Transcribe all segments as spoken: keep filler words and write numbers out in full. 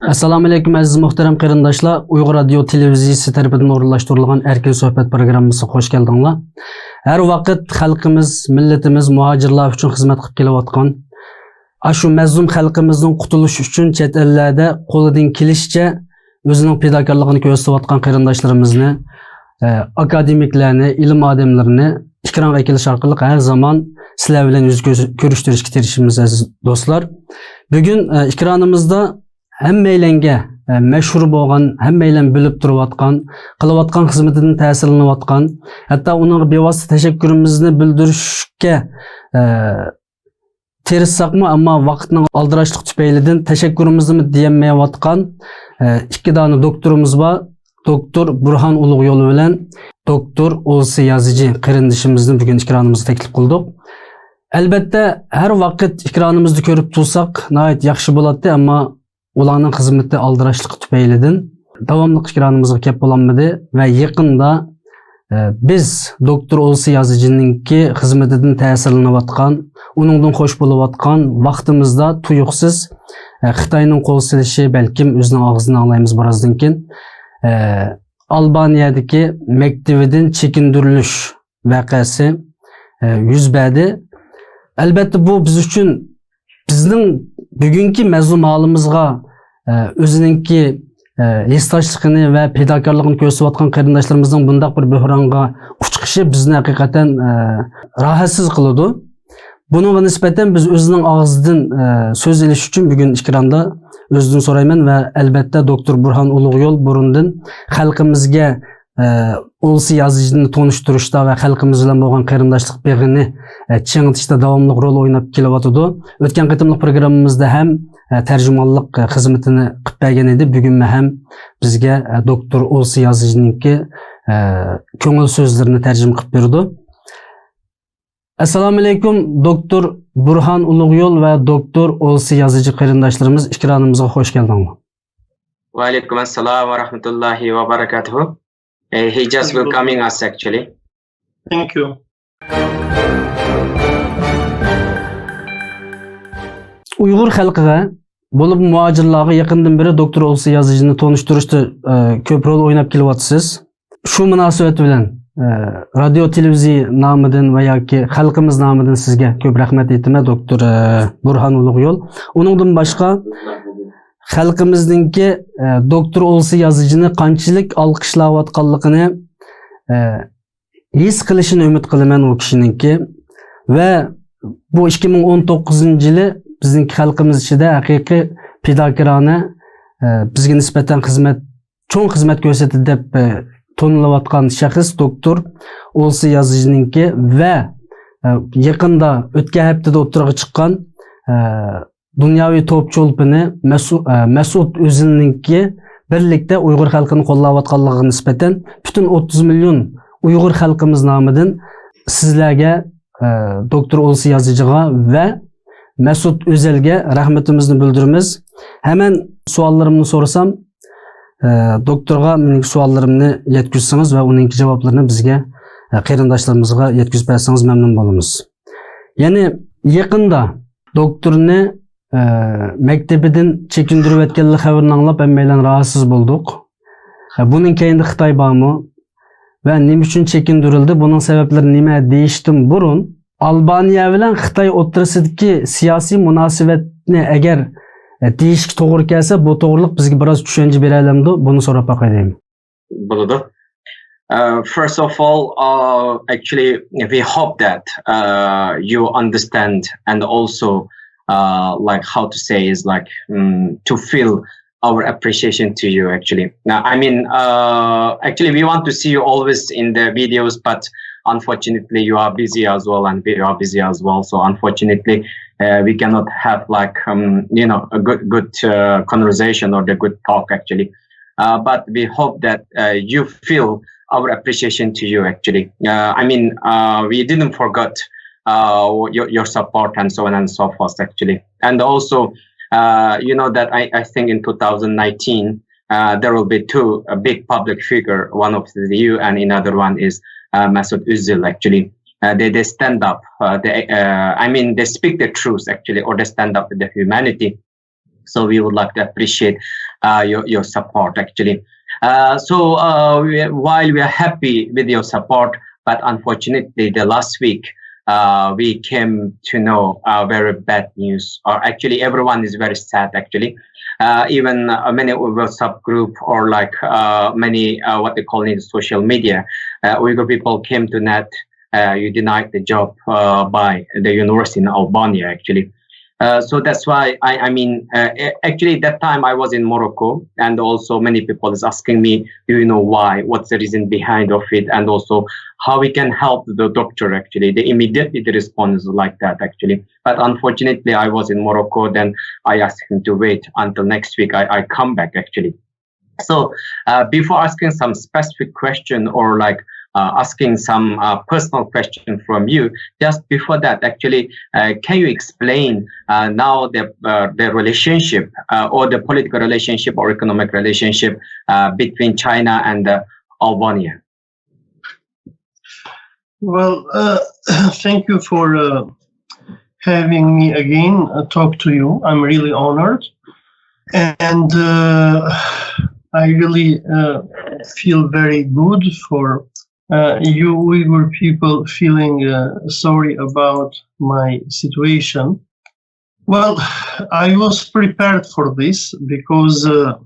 ئەسسالامۇئەلەيكۇم، ئەزىز مۇھتەرەم قېرىنداشلار! ئۇيغۇر رادىيو تېلېۋىزىيىسى تەرىپىدىن ئورۇنلاشتۇرۇلغان ئەركىن سۆھبەت پروگراممىسىغا خوش كەلدىڭلار. ھەر ۋاقىت خەلقىمىز، مىللىتىمىز، مۇھاجىرلار ئۈچۈن خىزمەت قىلىپ كېلىۋاتقان، ئاشۇ مەزلۇم خەلقىمىزنىڭ قۇتۇلۇشى ئۈچۈن چەت ئەللەردە قولىدىن كېلىشىچە ئۆزىنىڭ پىداكارلىقىنى كۆرسىتىۋاتقان قېرىنداشلىرىمىزنى، ئە، ئاكادېمىكلارنى، ئىلىم ئادەملىرىنى ئېكرانغا ئەكېلىش ئارقىلىق ھەر زامان سىلەر بىلەن يۈز كۆز-، كۆرۈشتۈرۈشكە تىرىشىمىز، ئەزىز دوستلار. بۈگۈن، ئە، ئېكرانىمىزدا ھەممەيلەنگە، ئە، مەشھۇر بولغان، ھەممەيلەن بىلىپ تۇرۇۋاتقان، قىلىۋاتقان خىزمىتىدىن تەسىرلىنىۋاتقان، ھەتتا ئۇنىڭغا بىۋاسىتە تەشەككۈرىمىزنى بىلدۈرۈشكە، ئە، تىرىشساقمۇ، ئەمما ۋاقىتنىڭ ئالدىراشلىقى تۈپەيلىدىن تەشەككۈرىمىزنىمۇ دېيەلمەيۋاتقان، ئە، ئىككى دانە دوكتورىمىز بار. دوكتور بۇرھان ئۇلۇغيول بىلەن دوكتور ئولسى يازىجى قېرىندىشىمىزنى بۈگۈن ئېكرانىمىزغا تەكلىپ قىلدۇق. ئەلبەتتە، ھەر ۋاقىت ئېكرانىمىزدا كۆرۈپ تۇرساق، ناھايىتى ياخشى بولاتتى، ئەمما ئۇلارنىڭ خىزمىتى ئالدىراشلىقى تۈپەيلىدىن داۋاملىق ئېكرانىمىزغا كەپ بولالمىدى ۋە يېقىندا، ئە، بىز دوكتور ئولسى يازىجىنىڭكى خىزمىتىدىن تەسىرلىنىۋاتقان، ئۇنىڭدىن خوش بولۇۋاتقان ۋاقتىمىزدا تۇيۇقسىز، ئە، خىتاينىڭ قول سېلىشى، بەلكىم ئۆزىنىڭ ئاغزىدىن ئاڭلايمىز بىرازدىن كېيىن، ئە، ئالبانىيەدىكى مەكتىۋىدىن چېكىندۈرۈلۈش ۋەقەسى، ئە، يۈز بەردى. ئەلبەتتە، بۇ بىز ئۈچۈن، بىزنىڭ بۈگۈنكى مەزلۇم ھالىمىزغا، ئە، ئۆزىنىڭكى، ئە، ھېسداشلىقىنى ۋە پىداكارلىقىنى كۆرسىتىۋاتقان قېرىنداشلىرىمىزنىڭ بۇنداق بىر بۆھرانغا ئۇچقۇشى بىزنى ھەقىقەتەن، ئە، راھەتسىز قىلىدۇ. بۇنىڭغا نىسبەتەن بىز ئۆزىنىڭ ئاغزىدىن، ئە، سۆز ئېلىش ئۈچۈن بۈگۈن ئېكراندا ئۆزىدىن سورايمەن ۋە ئەلبەتتە دوكتور بۇرھان ئۇلۇغيول بۇرۇندىن خەلقىمىزگە، ئە، ئولسى يازىجىنى تونۇشتۇرۇشتا ۋە خەلقىمىز بىلەن بولغان قېرىنداشلىق بېغىنى، ئە، چىڭىتىشتا داۋاملىق رول ئويناپ كېلىۋاتىدۇ. ئۆتكەن قېتىملىق پروگراممىمىزدا ھەم، ئە، تەرجىمانلىق، ئە، خىزمىتىنى قىلىپ بەرگەن ئىدى. بۈگۈنمۇ ھەم بىزگە، ئە، دوكتور ئولسى يازىجىنىڭكى، ئە، كۆڭۈل سۆزلىرىنى تەرجىمە قىلىپ بېرىدۇ. ئەسسالامۇئەلەيكۇم، دوكتور بۇرھان ئۇلۇغيول ۋە دوكتور ئولسى يازىجى قېرىنداشلىرىمىز، ئېكرانىمىزغا خوش كەلدىڭلار. وعليكم السلام ورحمة الله وبركاته. Uh, he just welcoming us actually. Thank you. ئۇيغۇر خەلقىگە، بولۇپمۇ مۇھاجىرلارغا يېقىندىن بېرى دوكتور ئولسى يازىجىنى تونۇشتۇرۇشتا، ئە، كۆپ رول ئويناپ كېلىۋاتىسىز. شۇ مۇناسىۋەت بىلەن، ئە، رادىيو تېلېۋىزىيە نامىدىن ۋە ياكى خەلقىمىز نامىدىن سىزگە كۆپ رەھمەت ئېيتىمەن، دوكتور، ئە، بۇرھان ئۇلۇغيول. ئۇنىڭدىن باشقا، خەلقىمىزنىڭكى، ئە، دوكتور ئولسى يازىجىنى قانچىلىك ئالقىشلاۋاتقانلىقىنى، ئە، ھېس قىلىشىنى ئۈمىد قىلىمەن ئۇ كىشىنىڭكى. ۋە بۇ ئىككى مىڭ ئون توققۇزىنچى يىلى بىزنىڭكى خەلقىمىز ئىچىدە ھەقىقىي پىداكارانە، ئە، بىزگە نىسبەتەن خىزمەت، چوڭ خىزمەت كۆرسەتتى دەپ، ئە، تونۇلۇۋاتقان شەخس دوكتور ئولسى يازىجىنىڭكى ۋە، ئە، يېقىندا ئۆتكەن ھەپتىدە ئوتتۇرىغا چىققان، ئە، دۇنياۋى توپ چولپىنى مەسۇ-، ئە، مەسئۇد ئۆزىلنىڭكى بىرلىكتە ئۇيغۇر خەلقىنى قوللاۋاتقانلىقىغا نىسبەتەن پۈتۈن ئوتتۇز مىليون ئۇيغۇر خەلقىمىز نامىدىن سىزلەرگە، ئە، دوكتور ئولسى يازىجىغا ۋە مەسئۇد ئۆزەلگە رەھمىتىمىزنى بىلدۈرىمىز. ھەمەن سوئاللىرىمنى سورىسام، ئە، دوكتورغا مېنىڭ سوئاللىرىمنى يەتكۈزسىڭىز ۋە ئۇنىڭكى جاۋابلىرىنى بىزگە، ئە، قېرىنداشلىرىمىزغا يەتكۈزۈپ بەرسىڭىز مەمنۇن بولىمىز. يەنى يېقىندا دوكتورنى، ئە، مەكتىپىدىن چېكىندۈرۈۋەتكەنلىك خەۋىرىنى ئاڭلاپ ھەممەيلەن راھەتسىز بولدۇق. ئە، بۇنىڭ كەينىدە خىتاي بارمۇ؟ ۋە نېمە ئۈچۈن چېكىندۈرۈلدى؟ بۇنىڭ سەۋەبلىرى نېمە؟ دېيىشتىن بۇرۇن، ئالبانىيە بىلەن خىتاي ئوتتۇرىسىدىكى سىياسىي مۇناسىۋەتنى ئەگەر، ئە، دېيىشكە توغرا كەلسە، بۇ توغرىلىق بىزگە بىراز چۈشەنچە بېرەلەمدۇ؟ بۇنى سوراپ باقايلى. بولىدۇ. Uh, first of all, uh, actually, we hope that, uh, you understand and also, uh, like, how to say is, like, mm, to feel our appreciation to you, actually. Now, I mean, uh, actually, we want to see you always in the videos, but unfortunately, you are busy as well, and we are busy as well. So unfortunately, uh, we cannot have, like, um, you know, a good, good, uh, conversation or the good talk, actually. Uh, but we hope that, uh, you feel our appreciation to you, actually. Uh, I mean, uh, we didn't forget, uh, your, your support and so on and so forth, actually. And also, uh, you know that I, I think in two thousand nineteen, uh, there will be two, a big public figure, one of you and another one is, uh, Mesut Özil, actually. Uh, they, they stand up, uh, they, uh, I mean, they speak the truth, actually, or they stand up with the humanity. So we would like to appreciate, uh, your, your support, actually. Uh, so uh, we, while we are happy with your support, but unfortunately, the last week, uh, we came to know uh, very bad news. Or actually, everyone is very sad, actually. Uh, even uh, many WhatsApp group or like uh, many uh, what they call in social media, uh, Uyghur people came to net, uh, you denied the job uh, by the university in Albania, actually. Uh, so that's why I, I mean, uh, a- actually, that time I was in Morocco, and also many people is asking me, "Do you know why? What's the reason behind of it?" And also, how we can help the doctor. Actually, they immediately the response is like that. Actually, but unfortunately, I was in Morocco. Then I asked him to wait until next week. I, I come back, actually. So uh, before asking some specific question or like uh, asking some uh, personal question from you, just before that, actually, uh, can you explain uh, now the uh, the relationship uh, or the political relationship or economic relationship uh, between China and uh, Albania? Well, uh, thank you for uh, having me again uh, talk to you. I'm really honored. And uh, I really uh, feel very good for uh, you Uyghur people feeling uh, sorry about my situation. Well, I was prepared for this because uh,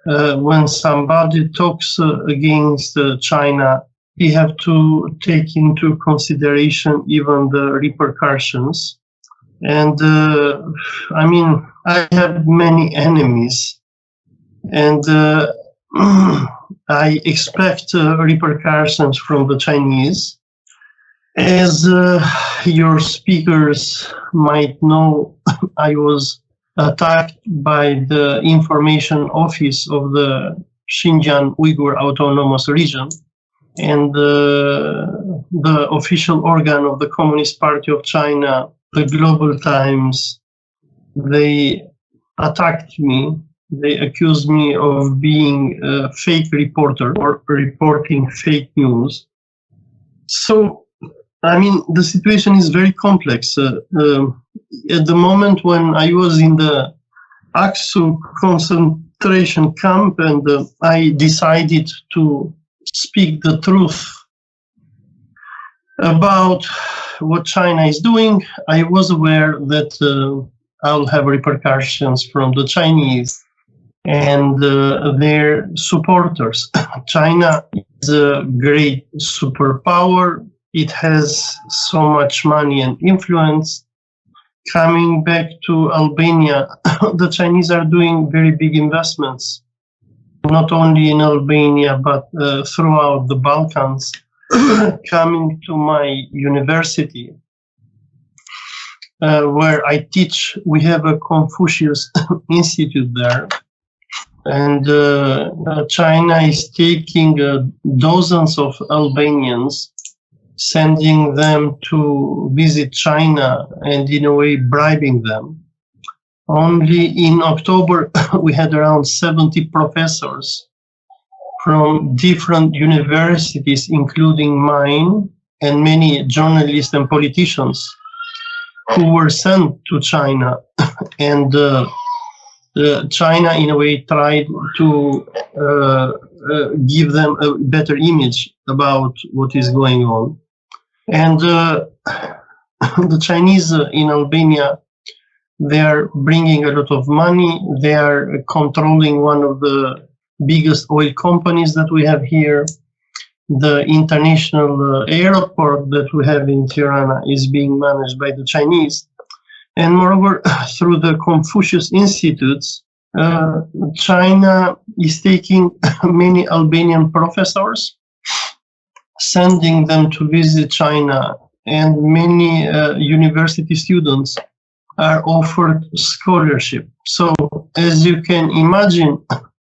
uh, when somebody talks uh, against uh, China, he have to take into consideration even the repercussions. And uh, I mean, I have many enemies, and uh, I expect uh, repercussions from the Chinese. As uh, your speakers might know, I was attacked by the information office of the Xinjiang Uyghur Autonomous Region, and uh, the official organ of the Communist Party of China, the Global Times, they attacked me. They accused me of being a fake reporter or reporting fake news. So, I mean, the situation is very complex. Uh, um, at the moment when I was in the Aksu concentration camp and uh, I decided to speak the truth about what China is doing, I was aware that uh, I'll have repercussions from the Chinese and uh, their supporters. China is a great superpower. It has so much money and influence. Coming back to Albania, the Chinese are doing very big investments, not only in Albania, but uh, throughout the Balkans. Coming to my university, uh, where I teach, we have a Confucius Institute there. And uh, uh, China is taking uh, dozens of Albanians, sending them to visit China and, in a way, bribing them. Only in October, we had around seventy professors from different universities, including mine, and many journalists and politicians who were sent to China. And uh, uh, China, in a way, tried to uh, uh, give them a better image about what is going on. And uh, the Chinese uh, in Albania, they are bringing a lot of money. They are controlling one of the biggest oil companies that we have here. The international uh, airport that we have in Tirana is being managed by the Chinese. And moreover, through the Confucius Institutes, uh, China is taking many Albanian professors, sending them to visit China, and many uh, university students are offered scholarship. So, as you can imagine,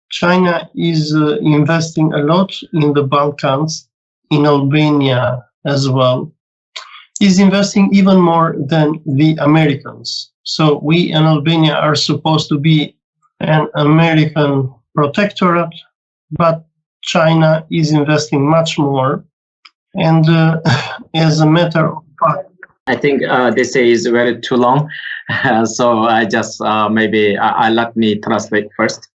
China is uh, investing a lot in the Balkans, in Albania as well, is investing even more than the Americans. So we in Albania are supposed to be an American protectorate, but China is investing much more. And uh, as a matter of fact, I think uh, this is very too long, so I just uh, maybe I, I let me translate first.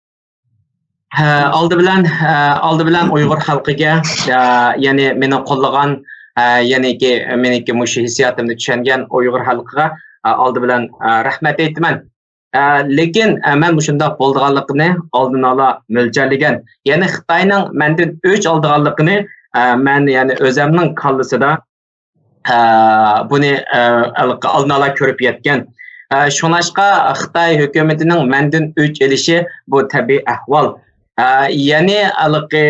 ھە، ئالدى بىلەن، ھە، ئالدى بىلەن ئۇيغۇر خەلقىگە، ھە، يەنى مېنى قوللىغان، ھە، يەنىكى مېنىڭكى مۇشۇ ھېسسىياتىمنى چۈشەنگەن ئۇيغۇر خەلقىگە، ھە، ئالدى بىلەن، ھە، رەھمەت ئېيتىمەن. ھە، لېكىن، ھە، مەن مۇشۇنداق بولىدىغانلىقىنى ئالدىن ئالا مۆلچەرلىگەن. يەنى خىتاينىڭ مەندىن ئۆچ ئالىدىغانلىقىنى، ھە، مەن يەنى ئۆزەمنىڭ كاللىسىدا ئە، بۇنى، ئە، ئالدىن ئالا كۆرۈپ يەتكەن. ئە، شۇڭلاشقا خىتاي ھۆكۈمىتىنىڭ مەندىن ئۆچ ئېلىشى بۇ تەبىئىي ئەھۋال. ئە، يەنى ھېلىقى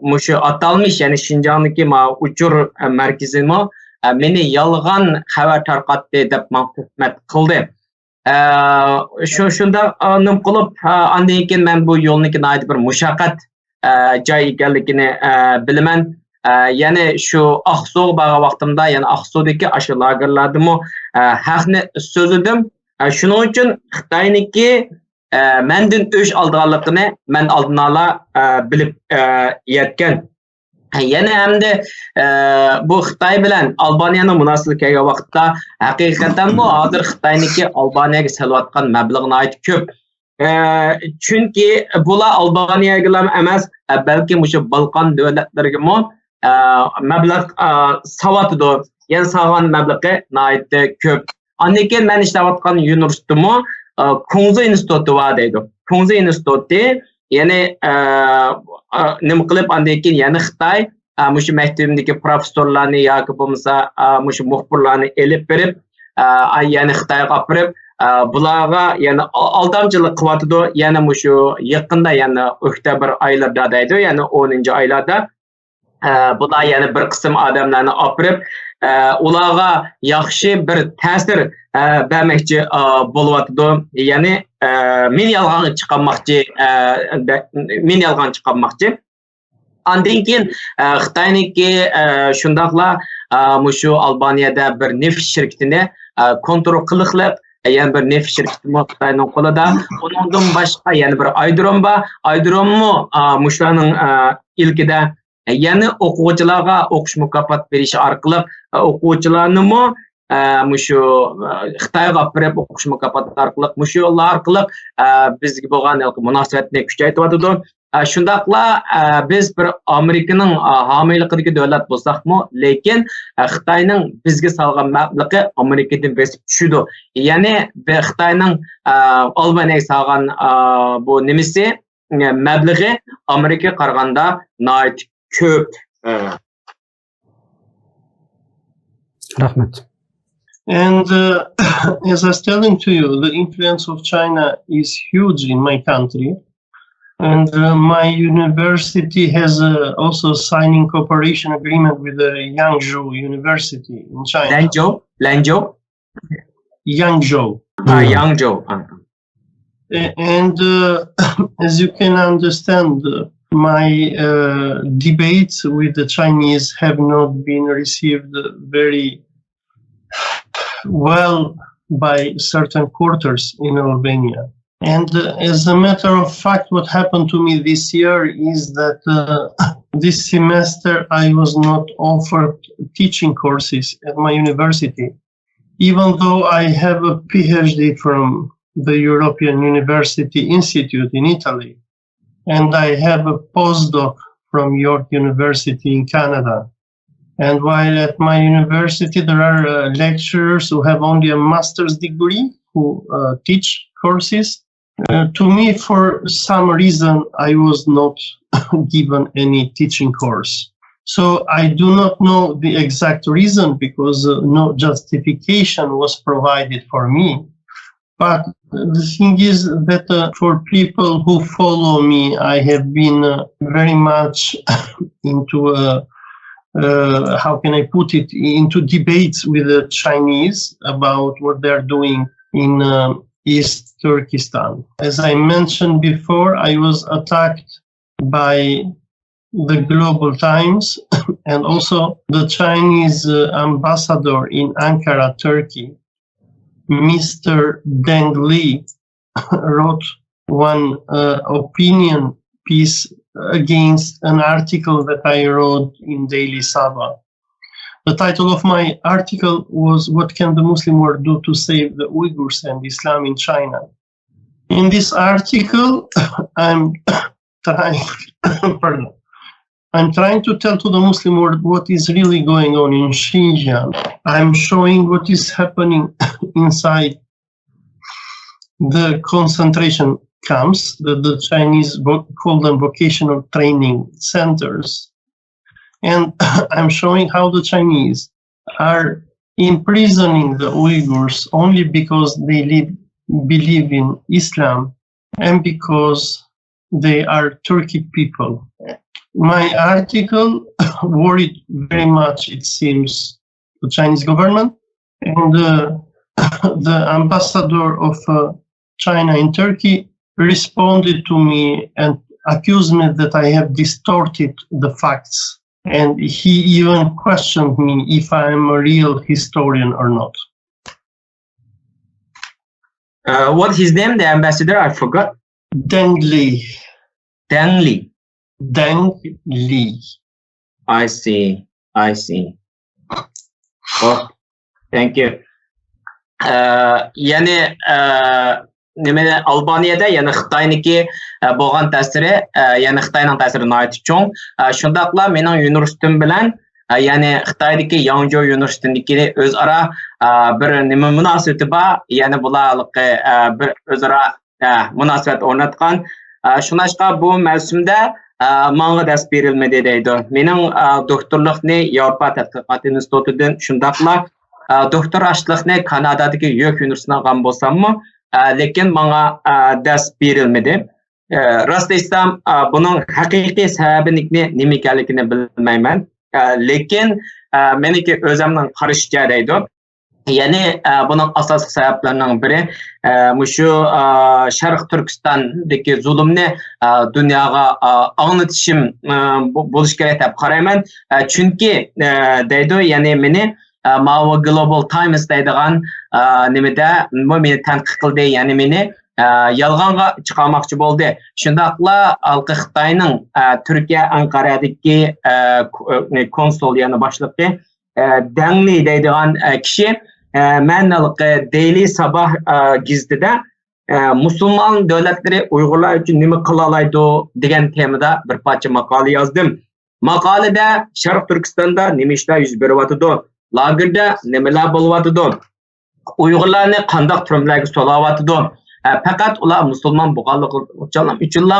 مۇشۇ ئاتالمىش، يەنى شىنجاڭدىكى ما ئۇچۇر، ئە، مەركىزىمۇ، ئە، مېنى يالغان خەۋەر تارقاتتى دەپ ماڭا تۆھمەت قىلدى. ئە، شۇ، شۇنداق، ئە، نېمە قىلىپ، ئە، ئاندىن كېيىن مەن بۇ يولنىڭكى ناھايىتى بىر مۇشەققەت، ئە، جاي ئىكەنلىكىنى، ئە، بىلىمەن. ئە، يەنى شۇ ئاقسۇغا بارغان ۋاقتىمدا، يەنى ئاقسۇدىكى ئاشۇ لاگېرلاردىمۇ، ئە، ھەقنى سۆزلىدىم. ئە، شۇنىڭ ئۈچۈن خىتاينىڭكى، ئە، مەندىن ئۆچ ئالىدىغانلىقىنى مەن ئالدىن ئالا، ئە، بىلىپ، ئە، يەتكەن. يەنە ئەمدى، ئە، بۇ خىتاي بىلەن ئالبانىيەنىڭ مۇناسىۋىتىگە كەلگەن ۋاقىتتا، ھەقىقەتەنمۇ ھازىر خىتاينىڭكى ئالبانىيەگە سېلىۋاتقان مەبلىغى ناھايىتى كۆپ. ئە، چۈنكى بۇلار ئالبانىيەگىلا ئەمەس، ئە، بەلكى مۇشۇ بالقان دۆلەتلىرىگىمۇ، ئە، مەبلەغ، ئە، ساۋاتىدۇ. يەنە سالغان مەبلىغى ناھايىتى كۆپ. ئاندىن كېيىن مەن ئىشلەۋاتقان يۇنىۋېرسىتېتمۇ، ئە، كۇڭزى ئىنستىتۇتى بار دەيدۇ. كۇڭزى ئىنستىتۇتى، يەنى، ئە، ئە، نېمە قىلىپ، ئاندىن كېيىن يەنە خىتاي، ئە، مۇشۇ مەكتىۋىمدىكى پروفېسسورلارنى ياكى بولمىسا، ئە، مۇشۇ مۇخبىرلارنى ئېلىپ بېرىپ، ئە، يەنى خىتايغا ئاپىرىپ، ئە، بۇلارغا يەنە ئا-، ئالدامچىلىق قىلىۋاتىدۇ. يەنە مۇشۇ يېقىندا، يەنە ئۆكتەبىر ئايلىرىدا دەيدۇ، يەنى ئونىنچى ئايلاردا، ئە، بۇلار يەنە بىر قىسىم ئادەملەرنى ئاپىرىپ، ئە، ئۇلارغا ياخشى بىر تەسىر، ئە، بەرمەكچى، ئە، بولۇۋاتىدۇ. يەنى، ئە، مېنى يالغانغا چىقارماقچى، ئە، دە-، مېنى يالغانغا چىقارماقچى. ئاندىن كېيىن، ئە، خىتاينىڭكى، ئە، شۇنداقلا، ئە، مۇشۇ ئالبانىيەدە بىر نېفىت شىركىتىنى، ئە، كونترول قىلىقلىق، يەنە بىر نېفىت شىركىتىمۇ خىتاينىڭ قولىدا. ئۇنىڭدىن باشقا يەنە بىر ئايرودروم بار. ئايرودروممۇ، ئە، مۇشۇلارنىڭ، ئە، ئىلكىدە. يەنە ئوقۇغۇچىلارغا ئوقۇش مۇكاپات بېرىش ئارقىلىق، ئە، ئوقۇغۇچىلارنىمۇ، ئە، مۇشۇ، ئە، خىتايغا ئاپىرىپ ئوقۇش مۇكاپاتى ئارقىلىق، مۇشۇ يوللار ئارقىلىق، ئە، بىزگە بولغان ھېلىقى مۇناسىۋەتنى كۈچەيتىۋاتىدۇ. ئە، شۇنداقلا، ئە، بىز بىر ئامېرىكىنىڭ، ئە، ھامىيلىقىدىكى دۆلەت بولساقمۇ، لېكىن، ئە، خىتاينىڭ بىزگە سالغان مەبلىغى ئامېرىكىدىن بېسىپ چۈشىدۇ. يەنى بىر خىتاينىڭ، ئە، ئالمانىيەگە سالغان، ئە، بۇ نېمىسى، ئە، مەبلىغى ئامېرىكىغا قارىغاندا ناھايىتى كۆپ. ئە. رەھمەت. And uh, as I was telling to you, the influence of China is huge in my country. And uh, my university has uh, also signing cooperation agreement with the Yangzhou University in China. لەنجو، لەنجو. Yangzhou. ئا، ياڭجو. ئا. A- And uh, as you can understand, uh, my uh, debates with the Chinese have not been received very well by certain quarters in Albania. And uh, as a matter of fact, what happened to me this year is that uh, this semester I was not offered teaching courses at my university, even though I have a PhD from the European University Institute in Italy, and I have a postdoc from York University in Canada. And while at my university, there are uh, lecturers who have only a master's degree who uh, teach courses. Uh, to me, for some reason, I was not given any teaching course. So I do not know the exact reason because uh, no justification was provided for me. But the thing is that uh, for people who follow me, I have been uh, very much into a, uh, how can I put it, into debates with the Chinese about what they're doing in uh, East Turkestan. As I mentioned before, I was attacked by the Global Times and also the Chinese uh, ambassador in Ankara, Turkey, Mister Deng Li, wrote one uh, opinion piece against an article that I wrote in Daily Sabah. The title of my article was What Can the Muslim World Do to Save the Uyghurs and Islam in China? In this article, I'm trying, pardon. I'm trying to tell to the Muslim world what is really going on in Xinjiang. I'm showing what is happening inside the concentration camps, the, the Chinese vo- call them vocational training centers. And I'm showing how the Chinese are imprisoning the Uyghurs only because they live, believe in Islam and because they are Turkic people. My article worried very much, it seems, the Chinese government, and uh, the ambassador of uh, China in Turkey responded to me and accused me that I have distorted the facts. And he even questioned me if I am a real historian or not. Uh, what his name, the ambassador? I forgot. Deng Li. Deng Li. Deng Li. I see. I see. Oh, thank you. Uh, ya'ni uh, nima, Albaniyada, ya'ni Xitoyniki uh, bo'lgan ta'siri, uh, ya'ni Xitoyning ta'siri nihoyatda cho'ng. Uh, shundoqla mening universitetim bilan, uh, ya'ni Xitoydagi Yangju universitetidagi o'zaro uh, bir nima munosabati bor, ya'ni bular uh, bir o'zaro uh, munosabat o'rnatgan. Uh, shunashqa bu mavsumda uh, manga dars berilmadi deydi. Mening uh, doktorlikni Yevropa tadqiqot institutidan, shundoqla uh, doktor ashliqni Kanadadagi York universitetini olgan bo'lsammi, uh, lekin manga uh, dars berilmadi. Uh, rost aytsam, uh, buning haqiqiy sababini nima ekanligini bilmayman. Uh, lekin uh, meniki o'zimning qarashicha deydi. Ya'ni uh, buning asosiy sabablarining biri uh, mushu uh, Sharq Turkistondagi zulmni uh, dunyoga uh, anglitishim uh, bo'lishi kerak deb qarayman. Uh, chunki uh, deydi, ya'ni meni uh, Mao Global Times deydigan uh, nimada meni tanqid qildi, ya'ni meni uh, yolg'onga chiqarmoqchi bo'ldi. Shundoqla halqi Xitoyning uh, Turkiya Anqaradagi uh, konsul, ya'ni boshliqi Deng Li deydigan kishi, مەن ھېلىقى دېيلى ساباھ گېزىتىدە مۇسۇلمان دۆلەتلىرى ئۇيغۇرلار ئۈچۈن نېمە قىلالايدۇ دېگەن تېمىدا بىر پارچە ماقالە يازدىم. ماقالىدە شەرق تۈركىستاندا نېمە ئىشلار يۈز بېرىۋاتىدۇ، لاگېردا نېمىلەر بولۇۋاتىدۇ، ئۇيغۇرلارنى قانداق تۈرمىلەرگە سولاۋاتىدۇ، پەقەت ئۇلار مۇسۇلمان بولغانلىقى ئۈچۈنلا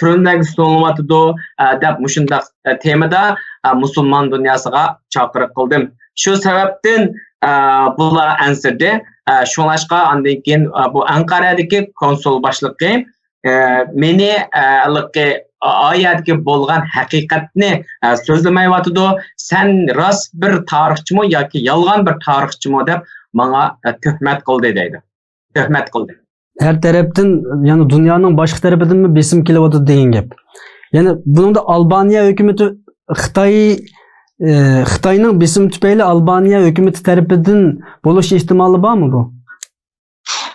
تۈرمىلەرگە سولىنىۋاتىدۇ دەپ مۇشۇنداق تېمىدا مۇسۇلمان دۇنياسىغا چاقىرىق قىلدىم. شۇ سەۋەبتىن بۇلار ئەنسىرىدى. شۇڭلاشقا ئاندىن كېيىن بۇ ئەنقەرەدىكى كونسۇل باشلىقى مېنى ئۇ يەردىكى بولغان ھەقىقەتنى سۆزلىمەيۋاتىدۇ، سەن راست بىر تارىخچىمۇ ياكى يالغان بىر تارىخچىمۇ دەپ ماڭا تۆھمەت قىلدى دەيدۇ. تۆھمەت قىلدى. ھەر تەرەپتىن، يەنى دۇنيانىڭ باشقا تەرىپىدىنمۇ بېسىم كېلىۋاتىدۇ دېگەن گەپ. يەنى بۇنىڭدا ئالبانىيە ھۆكۈمىتى خىتاي، ئى، خىتاينىڭ بېسىمى تۈپەيلى ئالبانىيە ھۆكۈمىتى تەرىپىدىن بولۇش ئېھتىمالى بارمۇ بۇ؟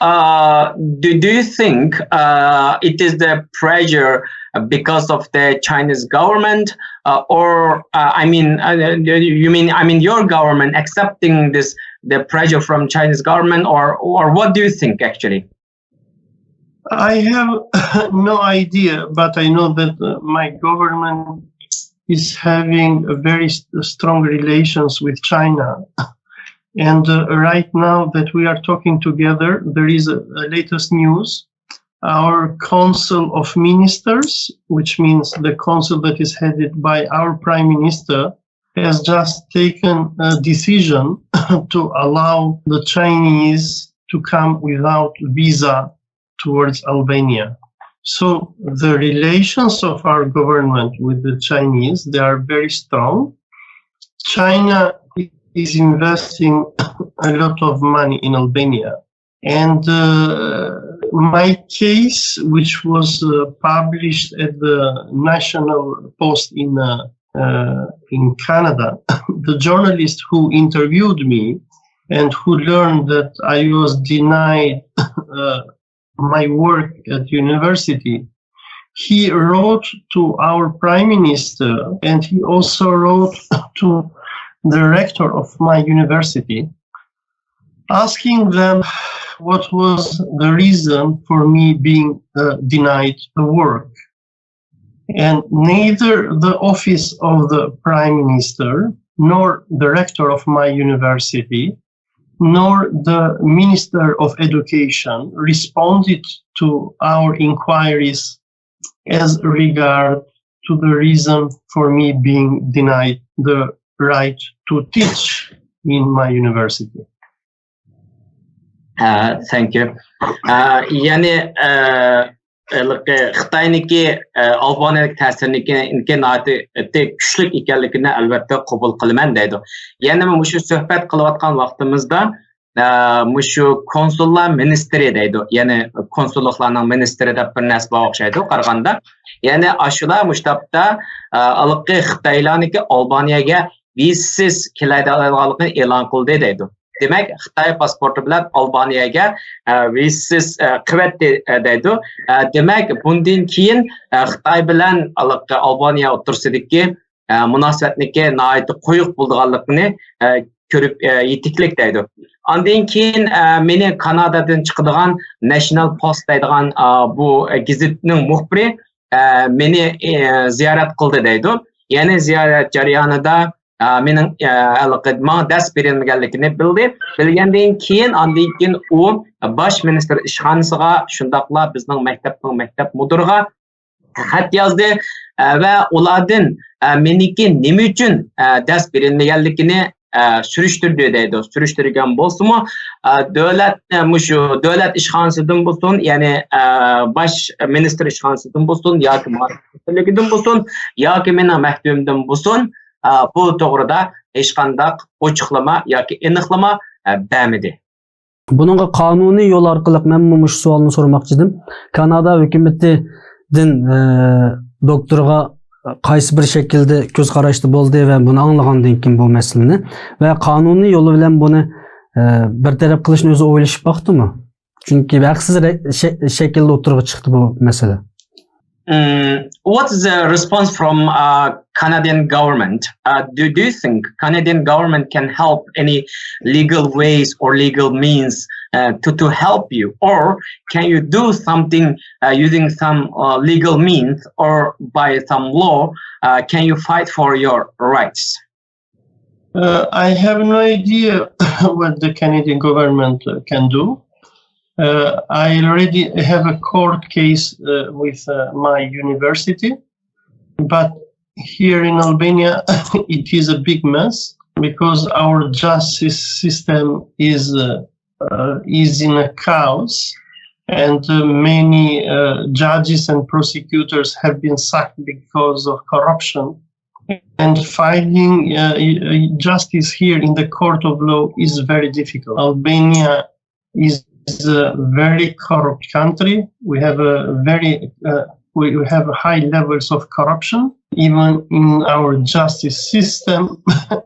Uh, do, do you think uh, it is the pressure because of the Chinese government, uh, or uh, I mean, uh, you mean, I mean, your government accepting this, the pressure from Chinese government, or or what do you think actually? I have no idea, but I know that uh, my government is having a very st- strong relations with China. And uh, right now that we are talking together, there is a, a latest news. Our Council of Ministers, which means the council that is headed by our Prime Minister, has just taken a decision to allow the Chinese to come without visa towards Albania. So the relations of our government with the Chinese, they are very strong. China is investing a lot of money in Albania. And uh, my case, which was uh, published at the National Post in uh, uh, in Canada, the journalist who interviewed me and who learned that I was denied uh, my work at university, he wrote to our prime minister and he also wrote to the rector of my university asking them what was the reason for me being uh, denied the work. And neither the office of the Prime Minister, nor the rector of my university, nor the Minister of Education responded to our inquiries as regard to the reason for me being denied the right to teach in my university. Uh, thank you. Uh, يەنى uh, ھېلىقى خىتاينىڭكى ئالبانىيەدىكى تەسىرىنىڭكى ناھايىتى كۈچلۈك ئىكەنلىكىنى ئەلۋەتتە قوبۇل قىلىمەن دەيدۇ. يەنە مۇشۇ سۆھبەت قىلىۋاتقان ۋاقتىمىزدا مۇشۇ كونسۇللار مىنىستىرى دەيدۇ. يەنى كونسۇللۇقلارنىڭ مىنىستىرى دەپ بىر نەرسە بار ئوخشايدۇ قارىغاندا. يەنى ئاشۇلار مۇشۇ تاپتا ھېلىقى خىتايلارنىڭكى ئالبانىيەگە ۋىزىسىز كېلەلەيدىغانلىقىنى ئېلان قىلدى دەيدۇ. دېمەك، خىتاي پاسپورتى بىلەن ئالبانىيەگە ۋىزىسىز كىرىۋەتتى دەيدۇ. دېمەك، بۇندىن كېيىن خىتاي بىلەن ئالبانىيە ئوتتۇرىسىدىكى مۇناسىۋەتنىڭكى ناھايىتى قويۇق بولىدىغانلىقىنى كۆرۈپ يېتىكلىك دەيدۇ. ئاندىن كېيىن مېنى كانادادىن چىقىدىغان ناشنال پوست دەيدىغان بۇ گېزىتنىڭ مۇخبىرى مېنى زىيارەت قىلدى دەيدۇ. يەنى زىيارەت جەريانىدا مېنىڭ ماڭا دەرس بېرىلمىگەنلىكىنى بىلدى. بىلگەندىن كېيىن، ئاندىن كېيىن ئۇ باش مىنىستىر ئىشخانىسىغا، شۇنداقلا بىزنىڭ مەكتەپنىڭ مەكتەپ مۇدىرىغا خەت يازدى ۋە ئۇلاردىن مېنىڭكى نېمە ئۈچۈن دەرس بېرىلمىگەنلىكىنى سۈرۈشتۈردى دەيدۇ. سۈرۈشتۈرگەن بولسىمۇ، دۆلەت، مۇشۇ دۆلەت ئىشخانىسىدىن بولسۇن، يەنى باش مىنىستىر ئىشخانىسىدىن بولسۇن ياكى مۇھاجىر مىنىستىرلىكىدىن بولسۇن ياكى مېنىڭ مەكتىۋىمدىن بولسۇن، بۇ توغرىدا ھېچقانداق ئوچۇقلىما ياكى ئېنىقلىما بەرمىدى. بۇنىڭغا قانۇنىي يول ئارقىلىق مەنمۇ مۇشۇ سوئالنى سورىماقچى ئىدىم. كانادا ھۆكۈمىتىدىن دوكتورغا قايسى بىر شەكىلدە كۆز قاراشتا بولدى ۋە بۇنى ئاڭلىغاندىن كېيىن بۇ مەسىلىنى ۋە قانۇنىي يولى بىلەن بۇنى بىر تەرەپ قىلىشنى ئۆزى ئويلىشىپ باقتىمۇ؟ چۈنكى ھەقسىز شەكىلدە ئوتتۇرىغا چىقتى بۇ مەسىلە. Mm, what's the response from uh, Canadian government? Uh, do, do you think Canadian government can help any legal ways or legal means uh, to, to help you? Or can you do something uh, using some uh, legal means or by some law? Uh, can you fight for your rights? Uh, I have no idea what the Canadian government uh, can do. Uh, I already have a court case uh, with uh, my university, but here in Albania it is a big mess because our justice system is uh, uh, is in a chaos, and uh, many uh, judges and prosecutors have been sacked because of corruption. And finding uh, justice here in the court of law is very difficult. Albania is a very corrupt country. We have a very uh, we have high levels of corruption, even in our justice system.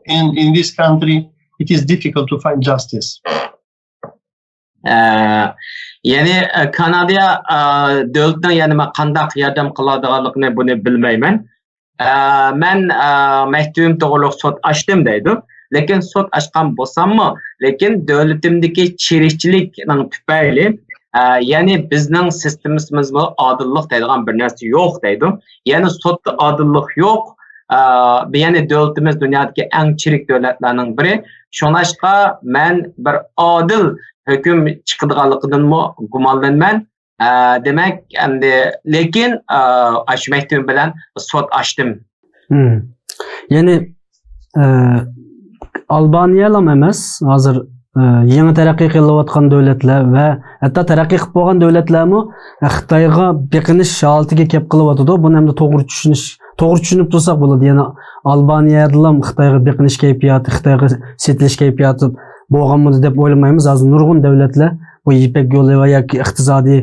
And in this country, it is difficult to find justice. يەنى كانادىيە دۆلىتىنىڭ يەنە قانداق ياردەم قىلىدىغانلىقىنى بۇنى بىلمەيمەن. مەن مەكتىۋىم توغرۇلۇق سوت ئاچتىم دەيدۇ. لېكىن سوت ئاچقان بولساممۇ، لېكىن دۆلىتىمدىكى چىرىكچىلىكنىڭ تۈپەيلى، يەنى بىزنىڭ سىستېمىسىمىزمۇ ئادىللىق دەيدىغان بىر نەرسە يوق دەيدۇ. يەنى سوتتا ئادىللىق يوق. يەنى دۆلىتىمىز دۇنيادىكى ئەڭ چىرىك دۆلەتلەرنىڭ بىرى. شۇڭلاشقا مەن بىر ئادىل ھۆكۈم چىقىدىغانلىقىدىنمۇ گۇمانلىنىمەن. دېمەك، ئەمدى لېكىن ئاشۇ مەكتىۋىم بىلەن سوت ئاچتىم. يەنى ئالبانىيەلام ئەمەس، ھازىر يېڭى تەرەققىي قىلىۋاتقان دۆلەتلەر ۋە ھەتتا تەرەققىي قىلىپ بولغان دۆلەتلەرمۇ خىتايغا بېقىنىش ھالىتىگە كەپ قېلىۋاتىدۇ. بۇنى ئەمدى توغرا چۈشىنىش، توغرا چۈشىنىپ تۇرساق بولىدۇ. يەنى ئالبانىيەدىلا خىتايغا بېقىنىش كەيپىياتى، خىتايغا سېتىلىش كەيپىياتى بولغانمىدى دەپ ئويلىمايمىز. ھازىر نۇرغۇن دۆلەتلەر بۇ يىپەك يولى ۋە ياكى ئىقتىسادىي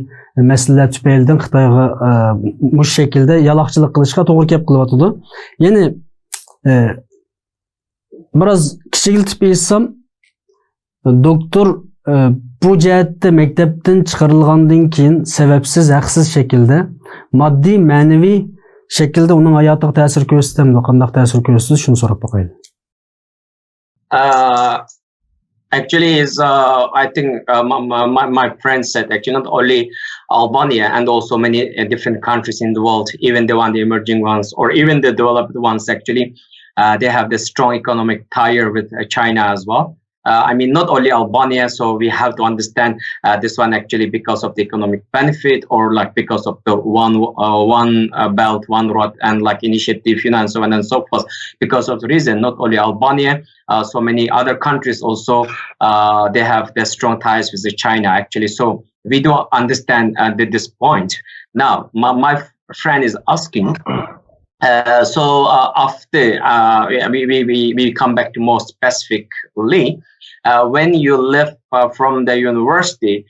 مەسىلىلەر تۈپەيلىدىن خىتايغا مۇشۇ شەكىلدە يالاقچىلىق قىلىشقا توغرا كەپ قېلىۋاتىدۇ. يەنى بىراز كىچىكلىتىپ ئېيتسام، دوكتور بۇ جەھەتتە مەكتەپتىن چىقىرىلغاندىن كېيىن سەۋەبسىز، ھەقسىز شەكىلدە ماددىي، مەنىۋى شەكىلدە ئۇنىڭ ھاياتىغا تەسىر كۆرسىتەمدۇ؟ قانداق تەسىر كۆرسىتىدۇ؟ شۇنى سوراپ باقايلى. Actually, is uh, I think uh, my, my, my friend said actually not only Albania and also many uh, different countries in the world, even the one the emerging ones or even the developed ones actually, uh, they have the strong economic tie with uh, China as well. Uh, I mean, not only Albania, so we have to understand uh, this one actually because of the economic benefit or like because of the one uh, one uh, belt, one road, and like initiative, you know, and so on and so forth. Because of the reason, not only Albania, uh, so many other countries also uh, they have their strong ties with China actually. So we do understand uh, this point. Now, my, my friend is asking. Uh, so uh, after uh, we, we, we, we come back to more specifically, uh, when you left uh, from the university,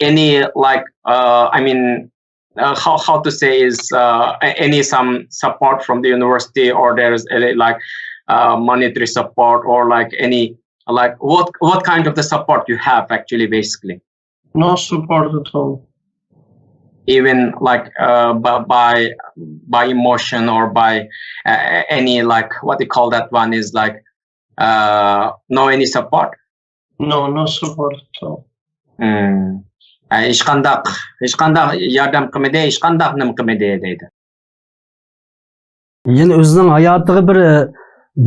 any like uh, I mean, uh, how how to say is uh, any some support from the university or there's any, like uh, monetary support or like any like what what kind of the support you have actually basically? No support at all. Even like uh, by, by by emotion or by uh, any like what they call that one is like uh, no any support. No, no support at all. Hmm. ھېچقانداق ھېچقانداق ياردەم قىلمىدى، ھېچقانداق نېمە قىلمىدى دەيدۇ. يەنە ئۆزىنىڭ ھاياتىغا بىر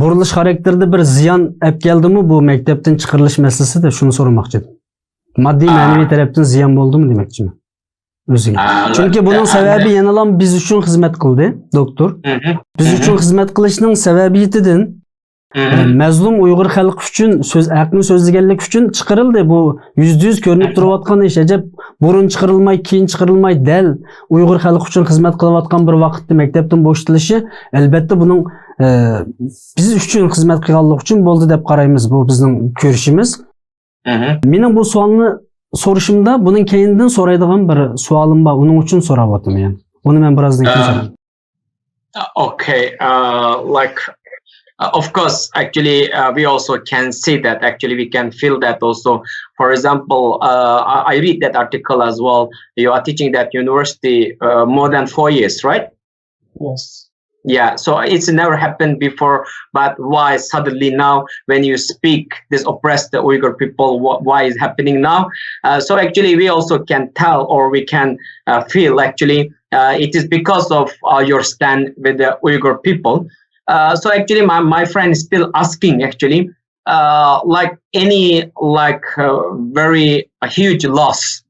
بۇرۇلۇش خاراكتېرىدا بىر زىيان ئەپ كەلدىمۇ بۇ مەكتەپتىن چىقىرىلىش مەسىلىسىدە شۇنى سورىماقچى ئىدىم. ماددىي مەنىۋى تەرەپتىن زىيان بولدىمۇ دېمەكچىمەن ئۆزىگە. چۈنكى بۇنىڭ سەۋەبى يەنىلا بىز ئۈچۈن خىزمەت قىلدى، دوكتور. بىز ئۈچۈن خىزمەت قىلىشنىڭ سەۋەبىيىتىدىن مەزلۇم ئۇيغۇر خەلقى ئۈچۈن سۆز ھەقنى سۆزلىگەنلىك ئۈچۈن چىقىرىلدى. بۇ يۈزدە يۈز كۆرۈنۈپ تۇرۇۋاتقان ئىش. ئەجەب بۇرۇن چىقىرىلماي، كېيىن چىقىرىلماي، دەل ئۇيغۇر خەلقى ئۈچۈن خىزمەت قىلىۋاتقان بىر ۋاقىتتا مەكتەپتىن بوشىتىلىشى، ئەلبەتتە، بۇنىڭ ئە، بىز ئۈچۈن خىزمەت قىلغانلىقى ئۈچۈن بولدى دەپ قارايمىز. بۇ بىزنىڭ كۆرۈشىمىز. مېنىڭ بۇ سوئالنى سورىشىمدا بۇنىڭ كەينىدىن سورايدىغان بىر سوئالىم بار. ئۇنىڭ ئۈچۈن سوراۋاتىمەن. ئۇنى مەن بىرازدىن كېيىن سورايمەن. Okay, uh, like, uh, of course, actually, uh, we also can see that. Actually, we can feel that also. For example, uh, I I read that article as well. You are teaching that university uh, more than four years, right? Yes. Yeah, so it's never happened before, but why suddenly now when you speak this oppress the Uyghur people, wh- why is happening now? Uh, so actually we also can tell or we can uh, feel actually uh, it is because of uh, your stand with the Uyghur people. Uh, so actually my, my friend is still asking actually uh, like any like uh, very a huge loss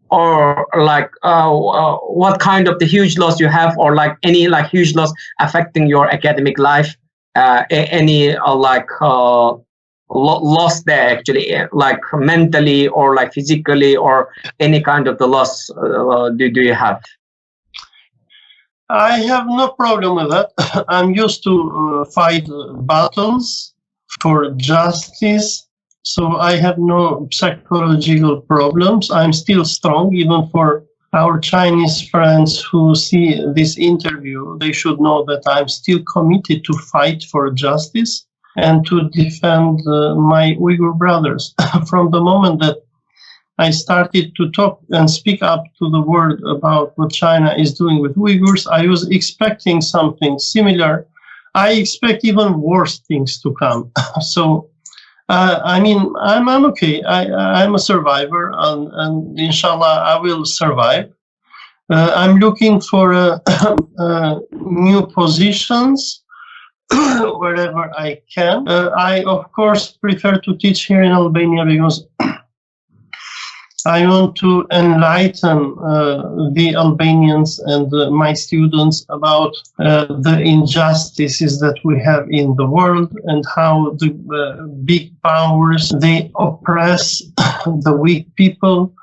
or like uh, uh, what kind of the huge loss you have or like any like huge loss affecting your academic life uh, a- any uh, like uh, lo- loss there actually uh, like mentally or like physically or any kind of the loss uh, do, do you have? I have no problem with that. I'm used to uh, fight battles for justice, so I have no psychological problems. I'm still strong, even for our Chinese friends who see this interview. They should know that I'm still committed to fight for justice and to defend uh, my Uyghur brothers. From the moment that I started to talk and speak up to the world about what China is doing with Uyghurs, I was expecting something similar. I expect even worse things to come. So, uh, I mean, I'm, I'm okay. I, I'm a survivor, and, and inshallah, I will survive. Uh, I'm looking for uh, uh, new positions wherever I can. Uh, I, of course, prefer to teach here in Albania because I want to enlighten uh, the Albanians and uh, my students about uh, the injustices that we have in the world and how the uh, big powers, they oppress the weak people,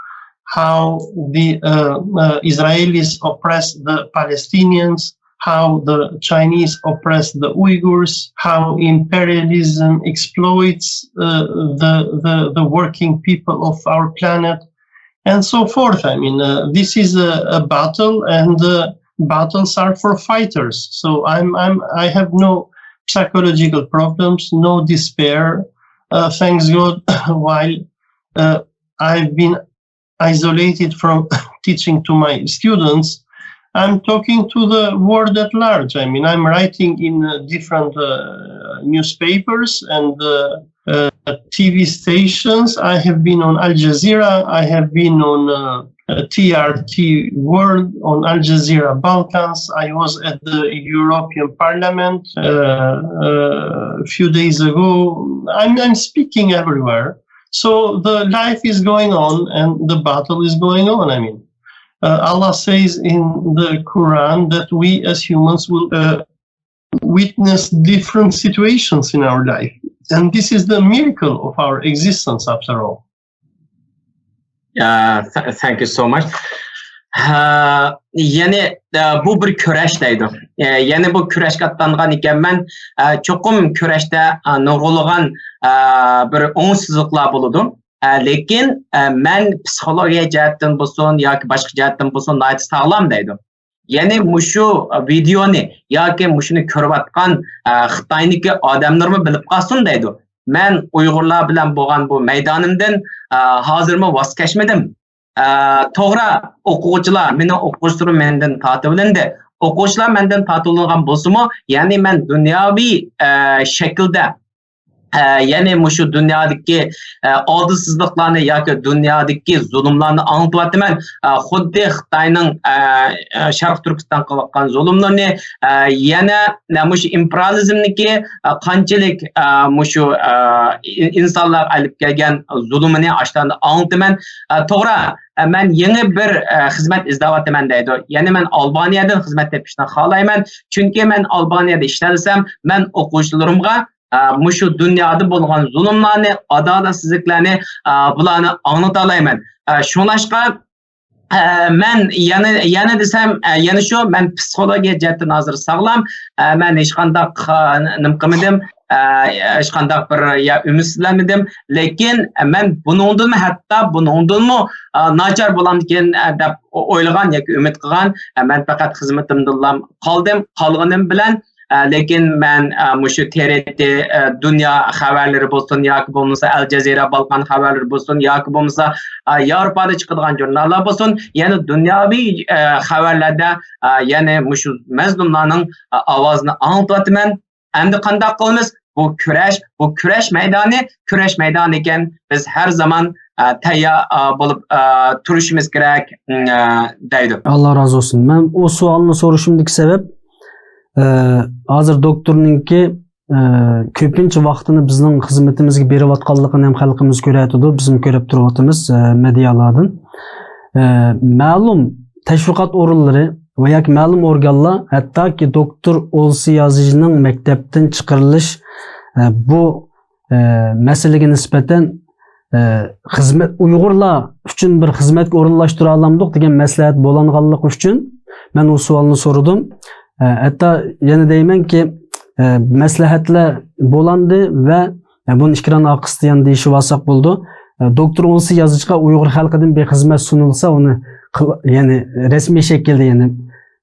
how the uh, uh, Israelis oppress the Palestinians, how the Chinese oppress the Uyghurs, how imperialism exploits uh, the, the, the working people of our planet, and so forth. I mean, uh, this is a, a battle, and uh, battles are for fighters. So I'm, I'm, I have no psychological problems, no despair. Uh, thanks God, while uh, I've been isolated from teaching to my students, I'm talking to the world at large. I mean, I'm writing in uh, different uh, newspapers and uh, uh, uh, T V stations. I have been on Al Jazeera. I have been on uh, uh, T R T World, on Al Jazeera Balkans. I was at the European Parliament uh, uh, a few days ago. I'm, I'm speaking everywhere. So the life is going on and the battle is going on. I mean, uh, Allah says in the Quran that we as humans will uh, witness different situations in our life. And this is the miracle of our existence, after all. Uh, th- thank you so much. Uh, يەنى uh, بۇ بىر كۈرەش دەيدۇ. Uh, يەنى بۇ كۈرەشكە ئاتلانغان ئىكەنمەن. Uh, چوقۇم كۈرەشتە uh, نۇرغۇنلىغان uh, بىر ئوڭۇشسىزلىقلار بولىدۇ. Uh, لېكىن uh, مەن پسىخولوگىيە جەھەتتىن بولسۇن ياكى باشقا جەھەتتىن بولسۇن ناھايىتى ساغلام دەيدۇ. يەنى مۇشۇ ۋىدېئونى ياكى مۇشۇنى كۆرۈۋاتقان ئە، خىتاينىڭكى ئادەملىرىمۇ بىلىپ قالسۇن دەيدۇ. مەن ئۇيغۇرلار بىلەن بولغان بۇ مەيدانىمدىن ئە، ھازىرمۇ ۋاز كەچمىدىم. ئە، توغرا، ئوقۇغۇچىلار، مېنىڭ ئوقۇغۇچىلىرىم مەندىن تارتىۋېلىندى. ئوقۇغۇچىلار مەندىن تارتىۋېلىنغان بولسىمۇ، يەنى مەن دۇنياۋى ئە، شەكىلدە ئە، يەنى مۇشۇ دۇنيادىكى ئە، ئادىلسىزلىقلارنى ياكى دۇنيادىكى زۇلۇملارنى ئاڭلىتىۋاتىمەن. ئە، خۇددى خىتاينىڭ ئە، ئە، شەرقىي تۈركىستان قىلىۋاتقان زۇلۇملىرىنى ئە، يەنە ئە، مۇشۇ ئىمپېرىيالىزمنىڭكى ئە، قانچىلىك ئە، مۇشۇ ئە، ئىنسانلارغا ئېلىپ كەلگەن زۇلۇمىنى ئاشۇلارنى ئاڭلىتىمەن. ئە، توغرا، ئە، مەن يېڭى بىر ئە، خىزمەت ئىزدەۋاتىمەن دەيدۇ. يەنى مەن ئالبانىيەدىن خىزمەت تېپىشنى خالايمەن، چۈنكى مەن ئالبانىيەدە ئىشلەۋەرسەم، مەن ئوقۇغۇچىلىرىمغا ئە، مۇشۇ دۇنيادا بولغان زۇلۇملارنى، ئادالەتسىزلىكلەرنى ئە، بۇلارنى ئاڭلىتالايمەن. ئە، شۇڭلاشقا ئە، مەن يەنە يەنە دېسەم، ئە، يەنە شۇ، مەن پسىخولوگىيە جەھەتتىن ھازىر ساغلام. ئە، مەن ھېچقانداق ئە، نېمە قىلمىدىم، ئە، ھېچقانداق بىر يا ئۈمىدسىزلەنمىدىم. لېكىن مەن بۇنىڭدىنمۇ، ھەتتا بۇنىڭدىنمۇ ئە، ناچار بولامدىكىن ئە، دەپ ئويلىغان ياكى ئۈمىد قىلغان. ئە، مەن پەقەت خىزمىتىمدىنلا قالدىم. قالغىنىم بىلەن ئە، لېكىن مەن ئە، مۇشۇ تې رې تې ئە، دۇنيا خەۋەرلىرى بولسۇن ياكى بولمىسا ئەل جەزىرە بالقان خەۋەرلىرى بولسۇن ياكى بولمىسا ئە، ياۋروپادا چىقىدىغان ژۇرناللار بولسۇن، يەنە دۇنياۋى ئە، خەۋەرلەردە ئە، يەنە مۇشۇ مەزلۇملارنىڭ ئە، ئاۋازىنى ئاڭلىتىۋاتىمەن. ئەمدى قانداق قىلىمىز؟ بۇ كۈرەش، بۇ كۈرەش مەيدانى، كۈرەش مەيدانى ئىكەن، بىز ھەر زامان ئە، تەييار ئە، بولۇپ ئە، تۇرۇشىمىز كېرەك ئە، دەيدۇ. ئاللا رازى بولسۇن. مەن ئۇ سوئالنى سورىشىمدىكى سەۋەب، ئە، ھازىر دوكتورنىڭكى ئە، كۆپىنچە ۋاقتىنى بىزنىڭ خىزمىتىمىزگە بېرىۋاتقانلىقىنى ھەم خەلقىمىز كۆرۈۋاتىدۇ، بىزمۇ كۆرۈپ تۇرۇۋاتىمىز ئە، مېدىيالاردىن. ئە، مەلۇم تەشۋىقات ئورۇنلىرى ۋە ياكى مەلۇم ئورگانلار ھەتتاكى دوكتور ئولسى يازىجىنىڭ مەكتەپتىن چىقىرىلىش ئە، بۇ ئە، مەسىلىگە نىسبەتەن ئە، خىزمەت ئۇيغۇرلار ئۈچۈن بىر خىزمەتكە ئورۇنلاشتۇرالامدۇق دېگەن مەسلىھەت بولانغانلىقى ئۈچۈن مەن ئۇ سوئالنى سورىدىم. ئە، ھەتتا يەنە دەيمەنكى ئە، مەسلىھەتلەر بولاندى ۋە ئە، بۇنى ئىكرام ئاقىستى يەنە دېيىشىۋالساق بولىدۇ. ئە، دوكتور ئولسى يازىچىغا ئۇيغۇر خەلقىدىن بىر خىزمەت سۇنۇلسا ئۇنى قىل- يەنى رەسمىي شەكىلدە يەنى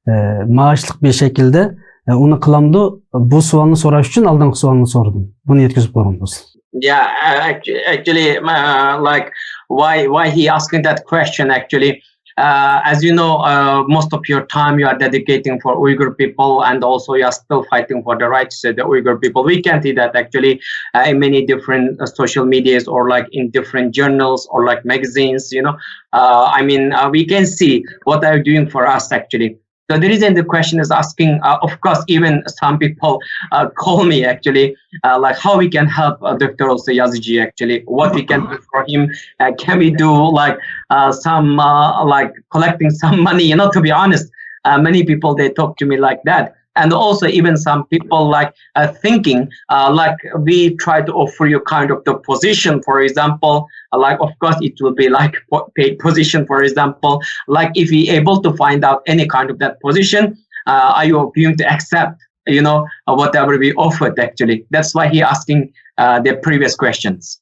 ئە، مائاشلىق بىر شەكىلدە ئە، ئۇنى قىلامدۇ؟ بۇ سوئالنى سوراش ئۈچۈن ئالدىنقى سوئالنى سورىدىم. بۇنى يەتكۈزۈپ قويغان بولسا. Yeah, uh, actu- actually, uh, like, why why he asking that question? Actually, uh, as you know, uh, most of your time you are dedicating for Uyghur people, and also you are still fighting for the rights of the Uyghur people. We can see that actually uh, in many different uh, social medias or like in different journals or like magazines. You know, uh, I mean, uh, we can see what are you doing for us actually. So the reason the question is asking, uh, of course, even some people uh, call me actually, uh, like how we can help uh, Doctor Olsa Yazıcı actually, what we can do for him. Uh, can we do like uh, some uh, like collecting some money? You know, to be honest, uh, many people they talk to me like that. And also even some people like uh, thinking uh, like we try to offer you kind of the position, for example, uh, like of course it will be like po- paid position, for example, like if we able to find out any kind of that position, uh, are you going to accept, you know, uh, whatever we offered actually? That's why he asking uh, the previous questions.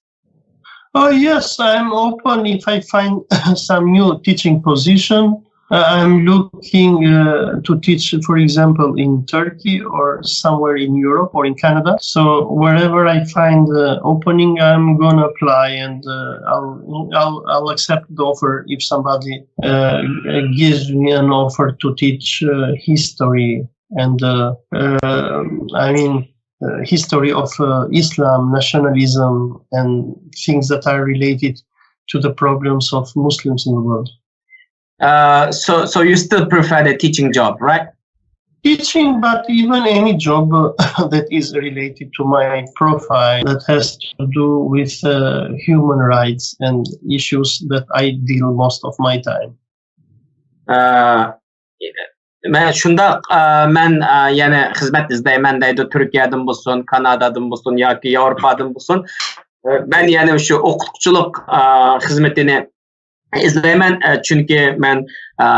Oh, yes, I'm open if I find some new teaching position. Uh, I'm looking uh, to teach, for example, in Turkey or somewhere in Europe or in Canada. So wherever I find uh, opening, I'm gonna apply and uh, I'll, I'll I'll accept the offer if somebody uh, gives me an offer to teach uh, history. And uh, uh, I mean, uh, history of uh, Islam, nationalism, and things that are related to the problems of Muslims in the world. Uh, so, so you still prefer the teaching job, right? Teaching, but even any job uh, that is related to my profile that has to do with uh, human rights and issues that I deal most of my time. Uh, مەن شۇنداق، ئە، مەن، ئە، يەنە خىزمەت ئىزدەيمەن دەيدۇ، تۈركىيەدىن بولسۇن، كانادادىن بولسۇن ياكى ياۋروپادىن بولسۇن. ئە، مەن يەنە شۇ ئوقۇتقۇچىلىق، ئە، خىزمىتىنى ئىزدەيمەن، ئە، چۈنكى مەن، ئە،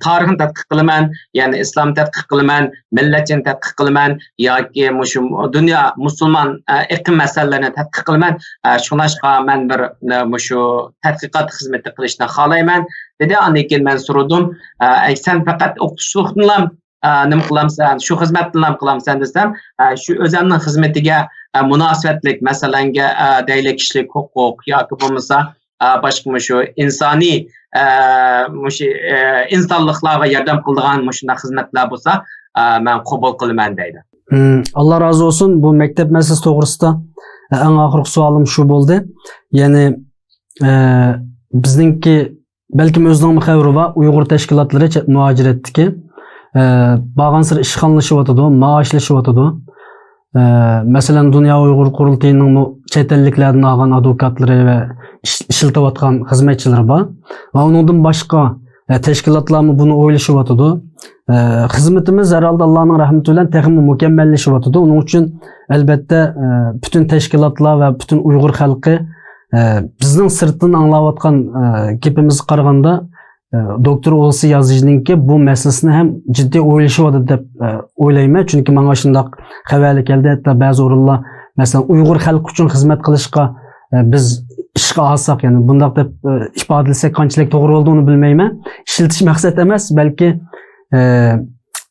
تارىخنى تەتقىق قىلىمەن، يەنى ئىسلامنى تەتقىق قىلىمەن، مىللەتچىنى تەتقىق قىلىمەن ياكى مۇشۇ دۇنيا مۇسۇلمان، ئە، ئېقىم مەسىلىلىرىنى تەتقىق قىلىمەن. ئە، شۇڭلاشقا مەن بىر، ئە، مۇشۇ تەتقىقات خىزمىتى قىلىشنى خالايمەن، دېدى. ئاندىن كېيىن مەن سورىدىم، ئە، ئەي، سەن پەقەت ئوقۇتقۇچىلىقنىلا، ئە، نېمە قىلامسەن، شۇ خىزمەتنىلا قىلامسەن دېسەم، ئە، شۇ ئۆزۈمنىڭ خىزمىتىگە، ئە، مۇناسىۋەتلىك مەسىلەنگە، ئە، دەيلى كىشىلىك ھوقۇق ياكى بولمىسا، ئە، باشقا مۇشۇ ئىنسانىي، ئە، مۇشۇ، ئە، ئىنسانلىقلارغا ياردەم قىلىدىغان مۇشۇنداق خىزمەتلەر بولسا، ئە، مەن قوبۇل قىلىمەن دەيدۇ. مم، ئاللا رازى بولسۇن. بۇ مەكتەپ مەسىلىسى توغرىسىدا، ئە، ئەڭ ئاخىرقى سوئالىم شۇ بولدى. يەنى، ئە، بىزنىڭكى، بەلكىم ئۆزىنىڭمۇ خەۋىرى بار، ئۇيغۇر تەشكىلاتلىرى چەت مۇھاجىرەتتىكى، ئە، بارغانسېرى ئىشخانىلىشىۋاتىدۇ، مائاشلىشىۋاتىدۇ. ئە، مەسىلەن، دۇنيا ئۇيغۇر قۇرۇلتىيىنىڭمۇ چەت ئەللىكلەردىن ئالغان ئادۋوكاتلىرى ۋە ئىش-، ئىشلىتىۋاتقان خىزمەتچىلىرى بار. ۋە ئۇنىڭدىن باشقا، ئە، تەشكىلاتلارمۇ بۇنى ئويلىشىۋاتىدۇ. ئە، خىزمىتىمىز ھەر ھالدا ئاللانىڭ رەھمىتى بىلەن تېخىمۇ مۇكەممەللىشىۋاتىدۇ. ئۇنىڭ ئۈچۈن، ئەلبەتتە، ئە، پۈتۈن تەشكىلاتلار ۋە پۈتۈن ئۇيغۇر خەلقى، ئە، بىزنىڭ سىرتتىن ئاڭلاۋاتقان، ئە، گېپىمىزگە قارىغاندا، ئە، دوكتور ئولسى يازىچنىڭكى بۇ مەسىلىسىنى ھەم جىددىي ئويلىشىۋاتىدۇ دەپ، ئە، ئويلايمەن. چۈنكى ماڭا شۇنداق خەۋەرلەر كەلدى. ھەتتا بەزى ئورۇنلار، مەسىلەن، ئۇيغۇر خەلقى ئۈچۈن خىزمەت قىلىشقا، ئە، بىز ئىشقا ئالساق، يەنى بۇنداق دەپ، ئە، ئىپادىلىسەك قانچىلىك توغرا بولىدۇ، ئۇنى بىلمەيمەن. ئىشلىتىش مەقسەت ئەمەس، بەلكى، ئە،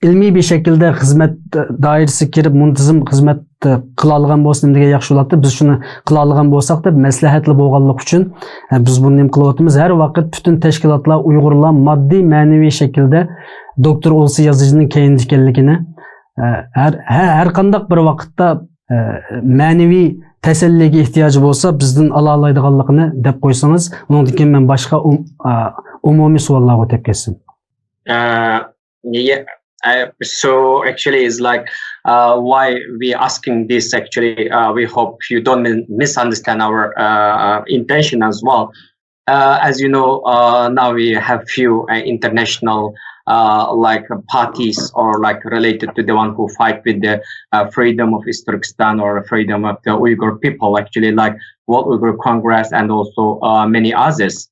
ئىلمىي بىر شەكىلدە خىزمەت دائىرىسىگە كىرىپ، مۇنتىزىم خىزمەت قىلالىغان بولسا نېمە دېگەن ياخشى بولاتتى. بىز شۇنى قىلالىغان بولساق دەپ مەسلىھەتلەر بولغانلىقى ئۈچۈن، ئە، بىز بۇنى نېمە قىلىۋاتىمىز؟ ھەر ۋاقىت پۈتۈن تەشكىلاتلار، ئۇيغۇرلار ماددىي، مەنىۋى شەكىلدە دوكتور ئولسى يازىچنىڭ كەينىدە ئىكەنلىكىنى، ئە، ھەر، ھە-، ھەر قانداق بىر ۋاقىتتا، ئە، مەنىۋى تەسەللىگە ئېھتىياجى بولسا، بىزدىن ئالالايدىغانلىقىنى دەپ قويسىڭىز، ئۇنىڭدىن كېيىن مەن باشقا ئۇم-، ئە، ئومۇمىي سوئاللارغا ئۆتۈپ كەتسەم. Uh, yeah. Uh, so actually, it's like uh, why we asking this. Actually, uh, we hope you don't min- misunderstand our uh, intention as well. Uh, as you know, uh, now we have few uh, international uh, like parties or like related to the one who fight with the uh, freedom of East Turkestan or freedom of the Uyghur people. Actually, like World Uyghur Congress and also uh, many others.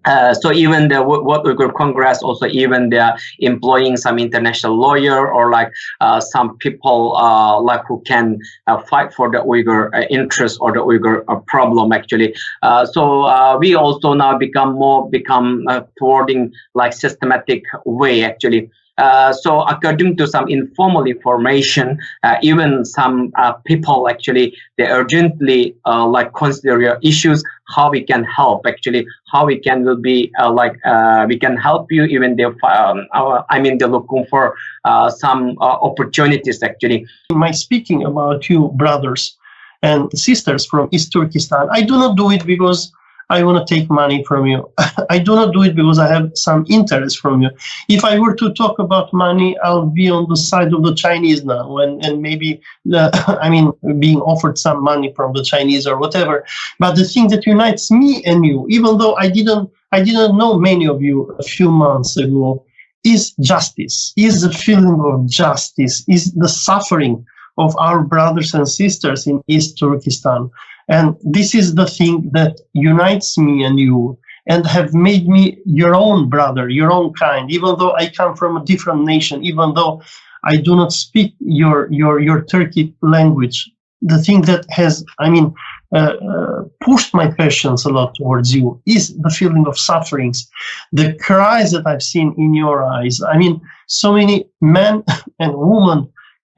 Uh, so even the Wo- World Uyghur Congress, also even they're employing some international lawyer or like uh, some people uh, like who can uh, fight for the Uyghur uh, interests or the Uyghur uh, problem actually. Uh, so uh, we also now become more become uh, towarding like systematic way actually. Uh, so according to some informal information, uh, even some uh, people actually they urgently uh, like consider your issues, how we can help actually, how we can will be uh, like uh, we can help you even the um, uh, I mean they're looking for uh, some uh, opportunities actually. My speaking about you brothers and sisters from East Turkestan, I do not do it because I want to take money from you. I do not do it because I have some interest from you. If I were to talk about money, I'll be on the side of the Chinese now, and, and maybe uh, I mean, being offered some money from the Chinese or whatever. But the thing that unites me and you, even though I didn't, I didn't know many of you a few months ago, is justice, is the feeling of justice, is the suffering of our brothers and sisters in East Turkestan. And this is the thing that unites me and you and have made me your own brother, your own kind, even though I come from a different nation, even though I do not speak your, your, your Turkic language. The thing that has, I mean, uh, uh, pushed my passions a lot towards you is the feeling of sufferings, the cries that I've seen in your eyes. I mean, so many men and women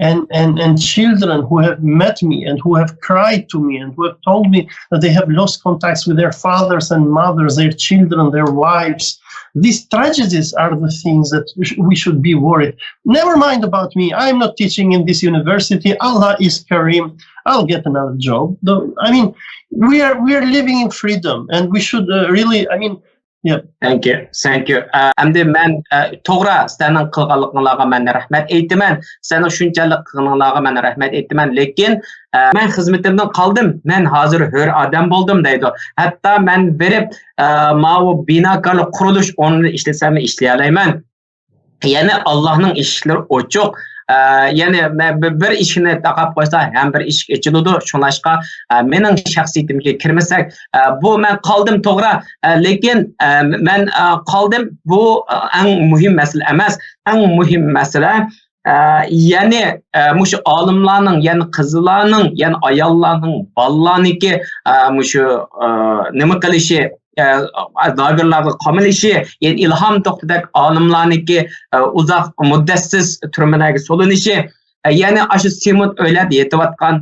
and, and, and children who have met me and who have cried to me and who have told me that they have lost contacts with their fathers and mothers, their children, their wives. These tragedies are the things that we should be worried. Never mind about me. I'm not teaching in this university. Allah is Kareem. I'll get another job. I mean, we are we are living in freedom, and we should uh, really. I mean, yeah. Thank you, thank you. ئەمدى مەن توغرا، سىلەرنىڭ قىلغانلىقىڭلارغا مەن رەھمەت ئېيتىمەن. سىلەرنىڭ شۇنچىلىك قىلغىنىڭلارغا مەن رەھمەت ئېيتىمەن. لېكىن مەن خىزمىتىمدىن قالدىم. مەن ھازىر ھۆر ئادەم بولدۇم دەيدۇ. ھەتتا مەن بېرىپ ماۋۇ بىناكارلىق قۇرۇلۇش ئورنىدا ئىشلىسەممۇ ئىشلىيەلەيمەن. يەنى ئاللاھنىڭ ئىشىكلىرى ئوچۇق. يەنى بىر ئىشىكنى تاقاپ قويسا، ھەم بىر ئىشىك ئېچىلىدۇ. شۇڭلاشقا مېنىڭ شەخسىيىتىمگە كىرمىسەك، بۇ مەن قالدىم توغرا، لېكىن مەن قالدىم، بۇ ئەڭ مۇھىم مەسىلە ئەمەس. ئەڭ مۇھىم مەسىلە، يەنى مۇشۇ ئالىملارنىڭ، يەنى قىزلارنىڭ، يەنى ئاياللارنىڭ، بالىلارنىڭكى مۇشۇ نېمە قىلىشى، لاگېرلارغا قامىلىشى، يەنى ئىلھام توختىدەك ئالىملارنىڭكى ئۇزاق مۇددەتسىز تۈرمىلەرگە سولىنىشى، يەنى ئاشۇ سېمونت ئۆيلەردە يېتىۋاتقان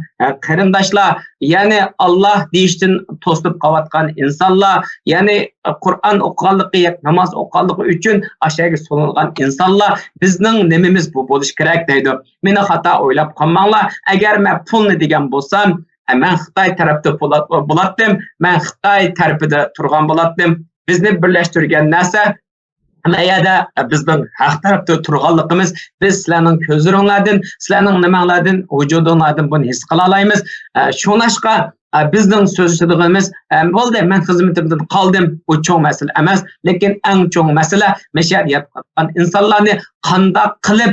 قېرىنداشلار، يەنى ئاللاھ دېيىشتىن توسۇلۇپ قالىۋاتقان ئىنسانلار، يەنى قۇرئان ئوقۇغانلىقى، ناماز ئوقۇغانلىقى ئۈچۈن ئاشۇ يەرگە سولىنغان ئىنسانلار، بىزنىڭ نېمىمىز بۇ بولۇشى كېرەك دەيدۇ. مېنى خاتا ئويلاپ قالماڭلار. ئەگەر مەن پۇلنى دېگەن بولسام، مەن خىتاي تەرەپتە بولاتتىم، مەن خىتاي تەرىپىدە تۇرغان بولاتتىم. بىزنى بىرلەشتۈرگەن نەرسە مەن يەردە بىزنىڭ ھەق تەرەپتە تۇرغانلىقىمىز. بىز سىلەرنىڭ كۆزلىرىڭلاردىن، سىلەرنىڭ نېمەڭلاردىن، ۋۇجۇدۇڭلاردىن بۇنى ھېس قىلالايمىز. شۇڭلاشقا بىزنىڭ سۆزلىشىدىغىنىمىز، بولدى، مەن خىزمىتىمدىن قالدىم، ئۇ چوڭ مەسىلە ئەمەس. لېكىن ئەڭ چوڭ مەسىلە مەشەدە ياتقان ئىنسانلارنى قانداق قىلىپ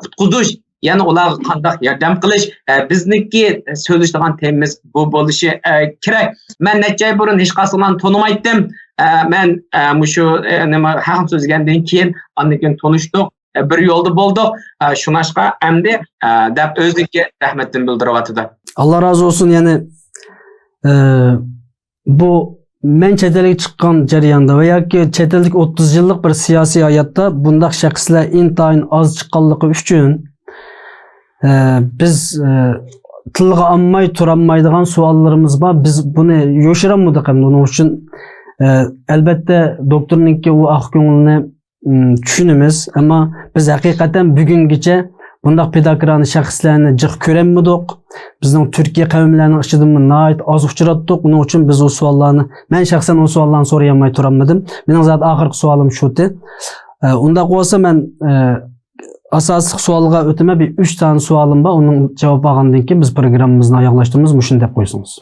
قۇتقۇزۇش، يەنى ئۇلارغا قانداق ياردەم قىلىش، بىزنىڭكى سۆزلىشىدىغان تېمىمىز بۇ بولۇشى كېرەك. مەن نەچچە ئاي بۇرۇن ھېچقايسىڭلارنى تونۇمايتتىم. مەن مۇشۇ نېمە ھەقنى سۆزلىگەندىن كېيىن، ئاندىن كېيىن تونۇشتۇق، بىر يولدا بولدۇق. شۇڭلاشقا ئەمدى دەپ ئۆزىنىڭكى رەھمىتىنى بىلدۈرۈۋاتىدۇ. ئاللا رازى بولسۇن. يەنى بۇ مەن چەت ئەلگە چىققان جەرياندا ۋە ياكى چەت ئەلدىكى ئوتتۇز يىللىق بىر سىياسىي ھاياتتا بۇنداق شەخسلەر ئىنتايىن ئاز چىققانلىقى ئۈچۈن، ئە، بىز، ئە، تىلغا ئالماي تۇرالمايدىغان سوئاللىرىمىز بار. بىز بۇنى يوشۇرالمىدۇق ھەم ئۇنىڭ ئۈچۈن، ئە، ئەلبەتتە، دوكتورنىڭكى ئۇ ئاق كۆڭلىنى، ئىم، چۈشىنىمىز. ئەمما بىز ھەقىقەتەن بۈگۈنگىچە بۇنداق پىداكارانە شەخسلەرنى جىق كۆرەلمىدۇق. بىزنىڭ تۈركىي قەۋملەرنىڭ ئىچىدىمۇ ناھايىتى ئاز ئۇچراتتۇق. ئۇنىڭ ئۈچۈن بىز ئۇ سوئاللارنى، مەن شەخسەن ئۇ سوئاللارنى سورىيالماي تۇرالمىدىم. مېنىڭ زادى ئاخىرقى سوئالىم شۇتى. ئە، ئۇنداق بولسا مەن، ئە، ئاساسلىق سوئالغا ئۆتىمەن، بىر ئۈچ دانە سوئالىم بار، ئۇنىڭ جاۋاب ئالغاندىن كېيىن بىز پروگراممىمىزنى ئاياغلاشتۇرىمىز، مۇشۇنى دەپ قويسىڭىز.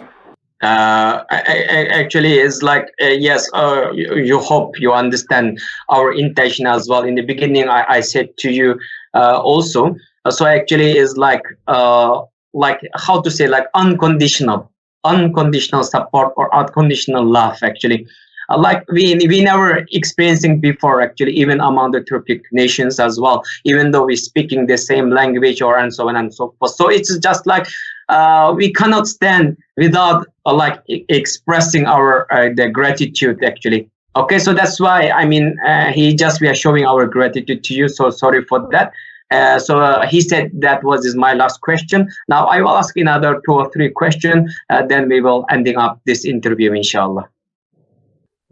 Uh, I, I, I- actually, it's like, uh, yes, uh, you, you hope you understand our intention as well. In the beginning, I, I said to you uh, also. Uh, so actually, it's like, uh, like how to say, like unconditional, unconditional support or unconditional love. Actually, uh, like we we never experiencing before. Actually, even among the Turkic nations as well, even though we speaking the same language or and so on and so forth. So it's just like uh, we cannot stand without uh, like e- expressing our uh, the gratitude actually. Okay, so that's why I mean uh, he just we are showing our gratitude to you. So sorry for that. Uh, so uh, he said that was is my last question. Now I will ask another two or three questions. Uh, then we will ending up this interview, inshallah.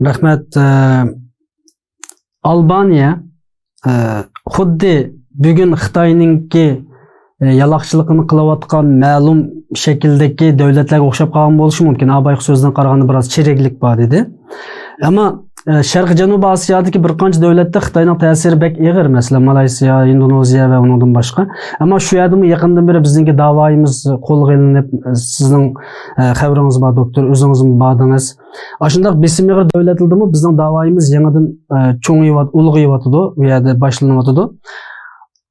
رەھمەت. ئە، ئالبانىيە، ئە، خۇددى بۈگۈن خىتاينىڭكى، ئە، يالاقچىلىقىنى قىلىۋاتقان مەلۇم شەكىلدىكى دۆلەتلەرگە ئوخشاپ قالغان بولۇشى مۇمكىن. ئابايقى سۆزىدىن قارىغاندا بىراز چىرىكلىك بار دېدى. ئەمما، ئە، شەرقىي جەنۇبىي ئاسىيادىكى بىر قانچە دۆلەتتە خىتاينىڭ تەسىرى بەك ئېغىر، مەسىلەن، مالايسىيا، ئىندونېزىيە ۋە ئۇنىڭدىن باشقا. ئەمما شۇ يەردىمۇ يېقىندىن بېرى بىزنىڭكى داۋايىمىز قولغا ئېلىنىپ، سىزنىڭ، ئە، خەۋىرىڭىز بار، دوكتور، ئۆزىڭىزمۇ باردىڭىز. ئاشۇنداق بېسىم ئېغىر دۆلەتلەردىمۇ بىزنىڭ داۋايىمىز يېڭىدىن، ئە، چوڭىيىۋات-، ئۇلغىيىۋاتىدۇ، ئۇ يەردە باشلىنىۋاتىدۇ.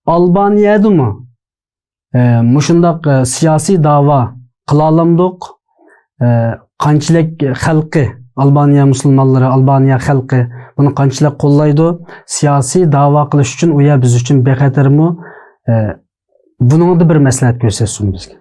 ئالبانىيەدىمۇ، ئە، مۇشۇنداق، ئە، سىياسىي داۋا قىلالامدۇق؟ ئە، قانچىلىك خەلقى، ئالبانىيە مۇسۇلمانلىرى، ئالبانىيە خەلقى بۇنى قانچىلىك قوللايدۇ؟ سىياسىي داۋا قىلىش ئۈچۈن ئۇ يەر بىز ئۈچۈن بىخەتەرمۇ؟ ئە، بۇنىڭدا بىر مەسلىھەت كۆرسەتسۇن بىزگە.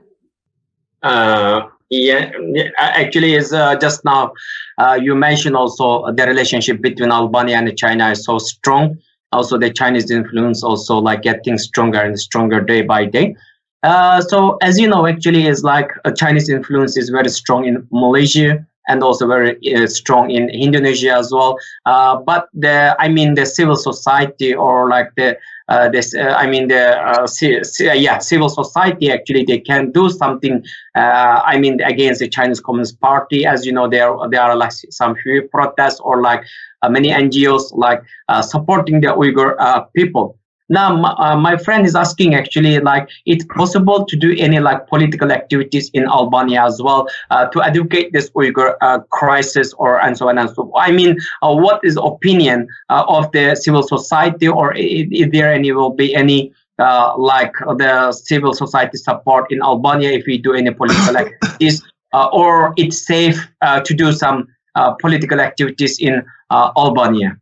Uh, yeah, yeah, a- actually, is uh, just now uh, you mentioned also the relationship between Albania and China is so strong. Also, the Chinese influence also like getting stronger and stronger day by day. Uh, so as you know, actually, it's like a Chinese influence is very strong in Malaysia and also very uh, strong in Indonesia as well. Uh, but the, I mean, the civil society or like the uh, this, uh, I mean, the uh, ci- ci- yeah, civil society actually they can do something. Uh, I mean, against the Chinese Communist Party, as you know, there there are like some few protests or like uh, many N G Os like uh, supporting the Uyghur uh, people. Now, my, uh, my friend is asking actually, like, it's possible to do any like political activities in Albania as well uh, to advocate this Uyghur uh, crisis or and so on and so forth. I mean, uh, what is opinion uh, of the civil society, or i- is there any will be any uh, like the civil society support in Albania if we do any political activities, uh, or it's safe uh, to do some uh, political activities in uh, Albania?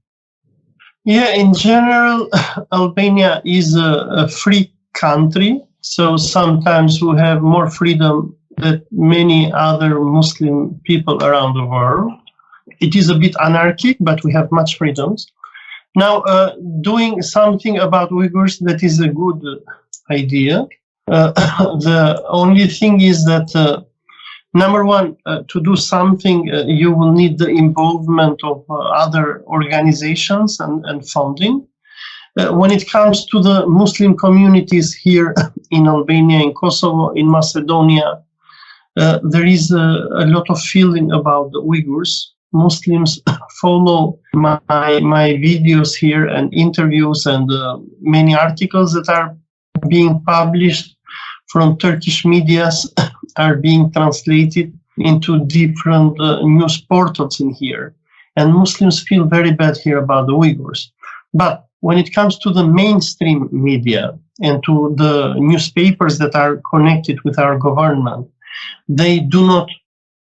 Yeah, in general, Albania is a, a free country, so sometimes we have more freedom than many other Muslim people around the world. It is a bit anarchic, but we have much freedoms. Now, uh, doing something about Uyghurs, that is a good idea. Uh, the only thing is that, uh, number one, uh, to do something, uh, you will need the involvement of uh, other organizations and, and funding. Uh, when it comes to the Muslim communities here in Albania, in Kosovo, in Macedonia, uh, there is a, a lot of feeling about the Uyghurs. Muslims follow my, my videos here and interviews and uh, many articles that are being published from Turkish medias are being translated into different uh, news portals in here. And Muslims feel very bad here about the Uyghurs. But when it comes to the mainstream media and to the newspapers that are connected with our government, they do not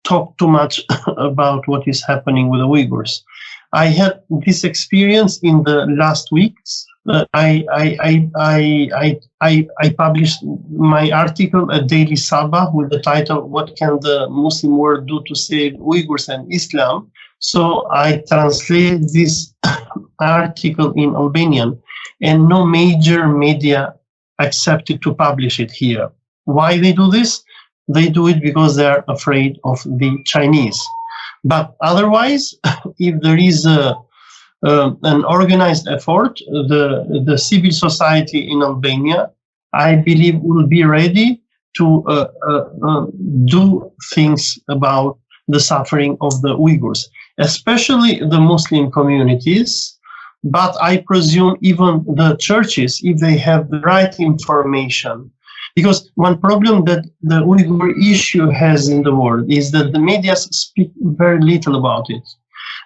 talk too much about what is happening with the Uyghurs. I had this experience in the last weeks. Uh, I, I, I, I, I, I, I published my article at Daily Sabah with the title, "What Can the Muslim World Do to Save Uyghurs and Islam?" So I translate this article in Albanian, and no major media accepted to publish it here. Why they do this? They do it because they are afraid of the Chinese. But otherwise, if there is a, uh, an organized effort, the, the civil society in Albania, I believe, will be ready to uh, uh, uh, do things about the suffering of the Uyghurs, especially the Muslim communities. But I presume even the churches, if they have the right information. Because one problem that the Uyghur issue has in the world is that the media speak very little about it.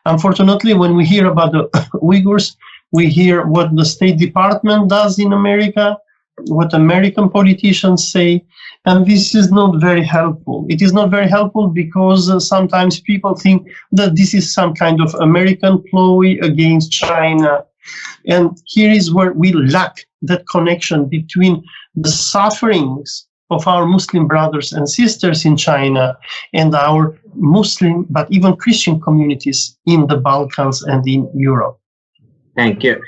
Unfortunately, when we hear about the Uyghurs, we hear what the State Department does in America, what American politicians say, and this is not very helpful. It is not very helpful because uh, sometimes people think that this is some kind of American ploy against China. And here is where we lack that connection between the sufferings of our Muslim brothers and sisters in China and our Muslim, but even Christian communities in the Balkans and in Europe. Thank you.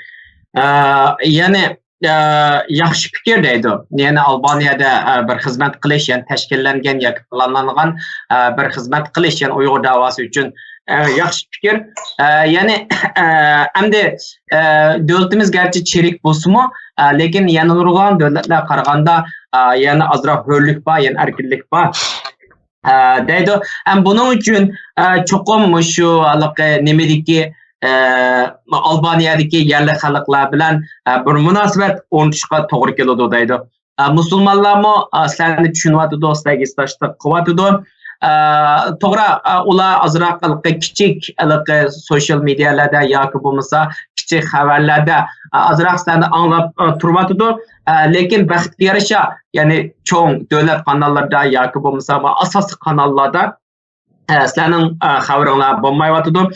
Uh, يەنى uh, ياخشى پىكىر دەيدۇ. يەنى ئالبانىيەدە uh, بىر خىزمەت قىلىش، يەنى تەشكىللەنگەن ياكى پىلانلانغان uh, بىر خىزمەت قىلىش، يەنى ئۇيغۇر داۋاسى ئۈچۈن uh, ياخشى پىكىر. Uh, يەنى uh, ئەمدى uh, دۆلىتىمىز گەرچە چىرىك بولسىمۇ، uh, لېكىن يەنە نۇرغۇن دۆلەتلەرگە قارىغاندا uh, يەنە ئازراق ھۆرلۈك بار، يەنە ئەركىنلىك بار. ئە، دەيدۇ. ھەم بۇنىڭ ئۈچۈن، ئە، چوقۇم مۇشۇ ھېلىقى نېمىدىكى، ئە، ئالبانىيەدىكى يەرلىك خەلقلەر بىلەن، ئە، بىر مۇناسىۋەت ئورنىتىشقا توغرا كېلىدۇ دەيدۇ. ئە، مۇسۇلمانلارمۇ، ئە، سىلەرنى چۈشىنىۋاتىدۇ، سىلەرگە ھېسداشلىق قىلىۋاتىدۇ. ئە، توغرا، ئە، ئۇلار ئازراق ھېلىقى كىچىك، ھېلىقى سوشيال مېدىيالاردا ياكى بولمىسا كىچىك خەۋەرلەردە، ئە، ئازراق سىلەرنى ئاڭلاپ، ئە، تۇرۇۋاتىدۇ. ئە، لېكىن بەختكە يارىشا، يەنى چوڭ دۆلەت قاناللىرىدا ياكى بولمىسا ئاساسلىق قاناللاردا، ئە، سىلەرنىڭ، ئە، خەۋىرىڭلار بولمايۋاتىدۇ.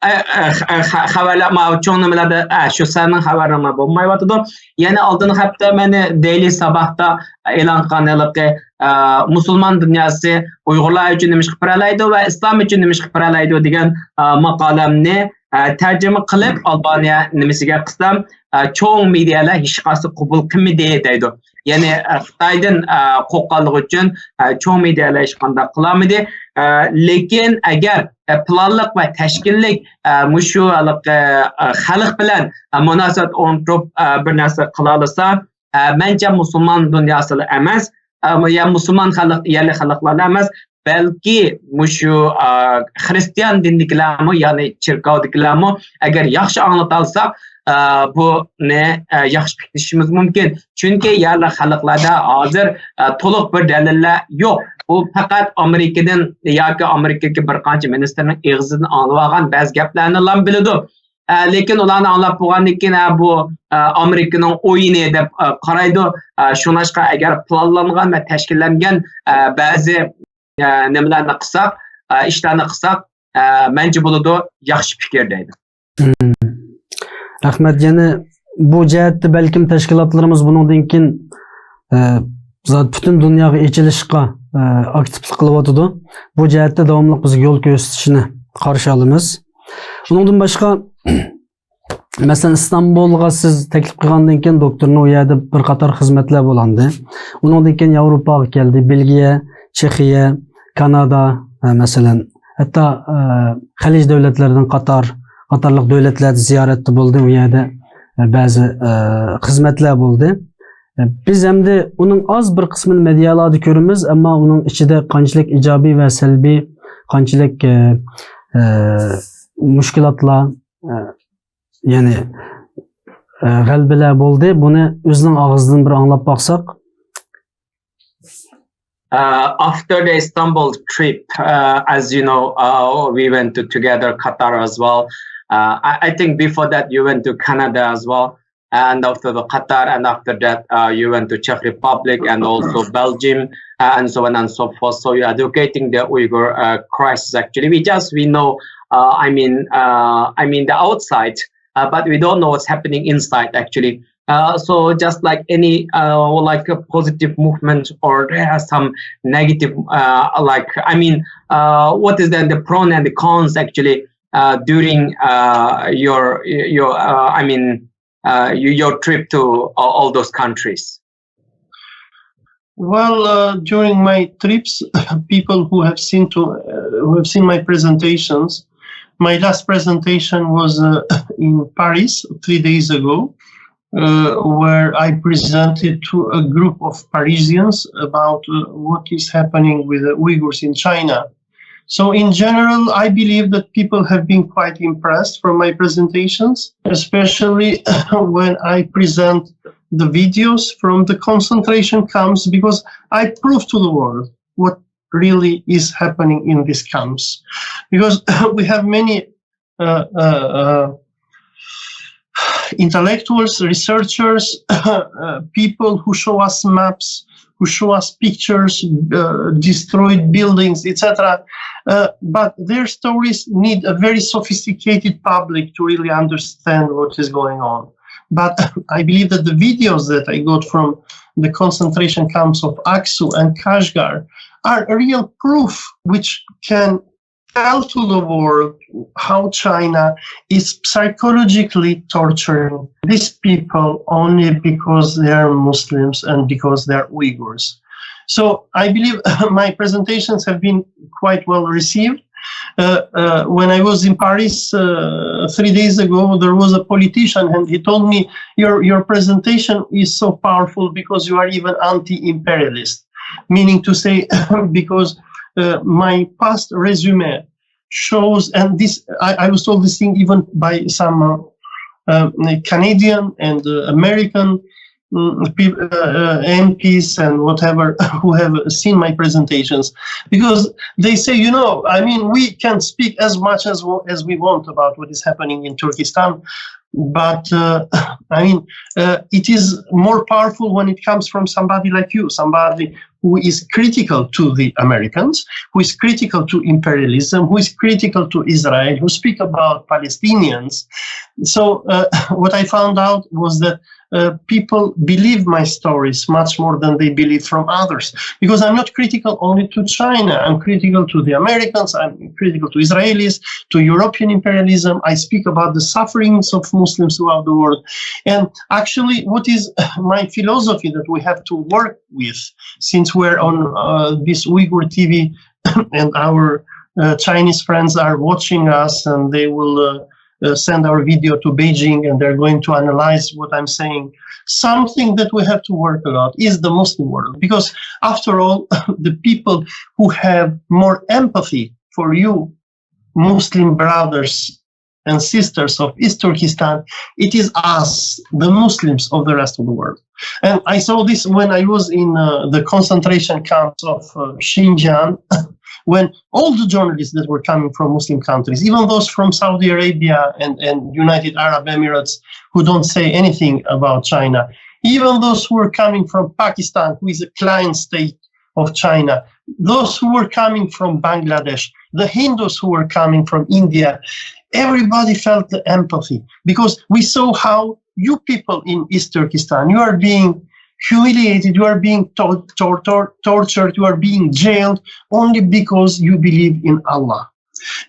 ئە، ئە، خ-، ئە، خ-، خەۋەرلەر ماۋۇ چوڭ نېمىلەردە، ئە، شۇ سىلەرنىڭ خەۋەرىڭلار بولمايۋاتىدۇ. يەنە ئالدىنقى ھەپتە مەن دېيلى ساباھتا ئېلان قىلغان ھېلىقى، ئە، مۇسۇلمان دۇنياسى ئۇيغۇرلار ئۈچۈن نېمە ئىش قىلىپ بېرەلەيدۇ ۋە ئىسلام ئۈچۈن نېمە ئىش قىلىپ بېرەلەيدۇ دېگەن، ئە، ماقالەمنى، ئە، تەرجىمە قىلىپ ئالبانىيە نېمىسىگە قىلسام، ئە، چوڭ مېدىيالار ھېچقايسى قوبۇل قىلمىدى دەيدۇ. يەنى، ئە، خىتايدىن، ئە، قورققانلىقى ئۈچۈن، ئە، چوڭ مېدىيالار ھېچقانداق قىلالمىدى. ئە، لېكىن ئەگەر، ئە، پىلانلىق ۋە تەشكىللىك، ئە، مۇشۇ ھېلىقى، ئە، خەلق بىلەن، ئە، مۇناسىۋەت ئورنىتىپ، ئە، بىر نەرسە قىلالىسا، ئە، مەنچە مۇسۇلمان دۇنياسىلا ئەمەس، ئە، يا مۇسۇلمان خەلق، يەرلىك خەلقلەرلا ئەمەس، بەلكى مۇشۇ، ئە، خرىستىيان دىنىدىكىلەرمۇ، يەنى چېركاۋدىكىلەرمۇ ئەگەر ياخشى ئاڭلىتالساق، ئە، بۇنى، ئە، ياخشى پىكىرلىشىمىز مۇمكىن. چۈنكى يەرلىك خەلقلەردە ھازىر، ئە، تولۇق بىر دەلىللەر يوق. بۇ پەقەت ئامېرىكىدىن ياكى ئامېرىكىدىكى بىر قانچە مىنىستىرنىڭ ئېغىزىدىن ئاڭلىۋالغان بەزى گەپلەرنىلا بىلىدۇ. ئە، لېكىن ئۇلارنى ئاڭلاپ بولغاندىن كېيىن، ئە، بۇ، ئە، ئامېرىكىنىڭ ئويۇنى دەپ، ئە، قارايدۇ. ئە، شۇڭلاشقا ئەگەر پىلانلانغان ۋە تەشكىللەنگەن، ئە، بەزى، ئە، نېمىلەرنى قىلساق، ئە، ئىشلارنى قىلساق، ئە، مەنچە بولىدۇ، ياخشى پىكىر دەيدۇ. مم. رەھمەت. يەنە بۇ جەھەتتە بەلكىم تەشكىلاتلىرىمىز بۇنىڭدىن كېيىن، ئە، زادى پۈتۈن دۇنياغا ئېچىلىشقا، ئە، ئاكتىپلىق قىلىۋاتىدۇ. بۇ جەھەتتە داۋاملىق بىزگە يول كۆرسىتىشىنى قارشى ئالىمىز. ئۇنىڭدىن باشقا، مەسىلەن، ئىستانبۇلغا سىز تەكلىپ قىلغاندىن كېيىن، دوكتورنىڭ ئۇ يەردە بىر قاتار خىزمەتلەر بولغانىدى. ئۇنىڭدىن كېيىن ياۋروپاغا كەلدى، بېلگىيە، چېخىيە، كانادا، ئە، مەسىلەن، ھەتتا، ئە، خەلىج دۆلەتلىرىدىن قاتار، قاتارلىق دۆلەتلەردە زىيارەتتە بولدى، ئۇ يەردە، ئە، بەزى، ئە، خىزمەتلەر بولدى. ئە، بىز ئەمدى ئۇنىڭ ئاز بىر قىسمىنى مېدىيالاردا كۆرىمىز، ئەمما ئۇنىڭ ئىچىدە قانچىلىك ئىجابىي ۋە سەلبىي، قانچىلىك، ئە، ئە، مۇشكىلاتلار، ئە، يەنى، ئە، غەلىبىلەر بولدى. بۇنى ئۆزىنىڭ ئاغزىدىن بىر ئاڭلاپ باقساق. Uh, after the Istanbul trip, uh, as you know, uh, we went to together Qatar as well. Uh, I, I think before that you went to Canada as well, and after the Qatar, and after that uh, you went to Czech Republic and also Belgium, uh, and so on and so forth. So you're advocating the Uyghur uh, crisis. Actually, we just we know. Uh, I mean, uh, I mean the outside, uh, but we don't know what's happening inside actually. Uh, so just like any uh, like a positive movement or there are some negative uh, like I mean uh, what is then the pros and the cons actually uh, during uh, your your uh, I mean uh, your, your trip to all, all those countries. Well, uh, during my trips, people who have seen to uh, who have seen my presentations, my last presentation was uh, in Paris three days ago, uh, where I presented to a group of Parisians about uh, what is happening with the Uyghurs in China. So in general, I believe that people have been quite impressed from my presentations, especially when I present the videos from the concentration camps, because I prove to the world what really is happening in these camps. Because we have many uh, uh, uh, intellectuals, researchers, uh, people who show us maps, who show us pictures, uh, destroyed buildings, et cetera. Uh, but their stories need a very sophisticated public to really understand what is going on. But I believe that the videos that I got from the concentration camps of Aksu and Kashgar are real proof which can tell to the world how China is psychologically torturing these people only because they are Muslims and because they are Uyghurs. So I believe my presentations have been quite well received. Uh, uh, when I was in Paris uh, three days ago, there was a politician and he told me, your, your presentation is so powerful because you are even anti-imperialist. Meaning to say, because uh, my past resume shows, and this I, I was told this thing even by some uh, uh, Canadian and uh, American mm, peop- uh, uh, M Ps and whatever who have seen my presentations, because they say, you know, I mean, we can speak as much as as we want about what is happening in Turkestan, but uh, I mean, uh, it is more powerful when it comes from somebody like you, somebody who is critical to the Americans, who is critical to imperialism, who is critical to Israel, who speak about Palestinians. So uh, what I found out was that uh, people believe my stories much more than they believe from others. Because I'm not critical only to China. I'm critical to the Americans. I'm critical to Israelis, to European imperialism. I speak about the sufferings of Muslims throughout the world. And actually, what is my philosophy that we have to work with, since we're on uh, this Uyghur T V and our uh, Chinese friends are watching us, and they will uh, uh, send our video to Beijing, and they're going to analyze what I'm saying. Something that we have to work a lot is the Muslim world, because after all, the people who have more empathy for you, Muslim brothers and sisters of East Turkestan, it is us, the Muslims of the rest of the world. And I saw this when I was in uh, the concentration camps of uh, Xinjiang, when all the journalists that were coming from Muslim countries, even those from Saudi Arabia and, and United Arab Emirates who don't say anything about China, even those who were coming from Pakistan, who is a client state of China, those who were coming from Bangladesh, the Hindus who were coming from India, everybody felt the empathy, because we saw how you people in East Turkestan, you are being humiliated, you are being tor- tor- tor- tortured, you are being jailed only because you believe in Allah.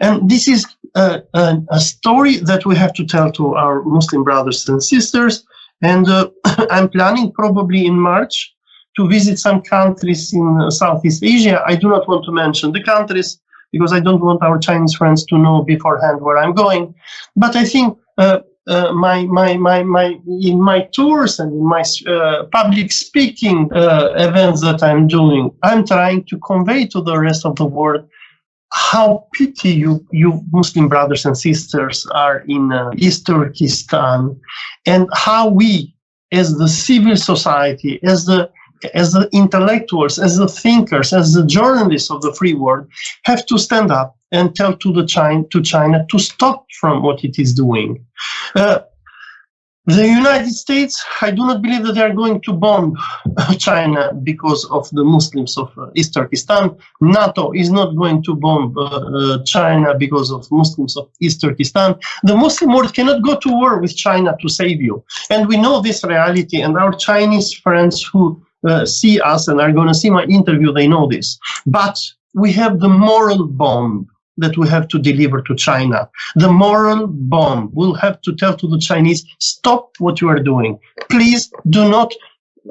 And this is a, a, a story that we have to tell to our Muslim brothers and sisters. And uh, I'm planning probably in March to visit some countries in uh, Southeast Asia. I do not want to mention the countries because I don't want our Chinese friends to know beforehand where I'm going. But I think uh, uh, my, my, my, my, in my tours and in my uh, public speaking uh, events that I'm doing, I'm trying to convey to the rest of the world how pity you, you Muslim brothers and sisters are in uh, East Turkestan, and how we, as the civil society, as the as the intellectuals, as the thinkers, as the journalists of the free world, have to stand up and tell to the China, to China to stop from what it is doing. Uh, the United States, I do not believe that they are going to bomb China because of the Muslims of uh, East Turkestan. NATO is not going to bomb uh, uh, China because of Muslims of East Turkestan. The Muslim world cannot go to war with China to save you. And we know this reality, and our Chinese friends who uh, see us and are going to see my interview, they know this. But we have the moral bomb that we have to deliver to China. The moral bomb. We'll have to tell to the Chinese, stop what you are doing. Please do not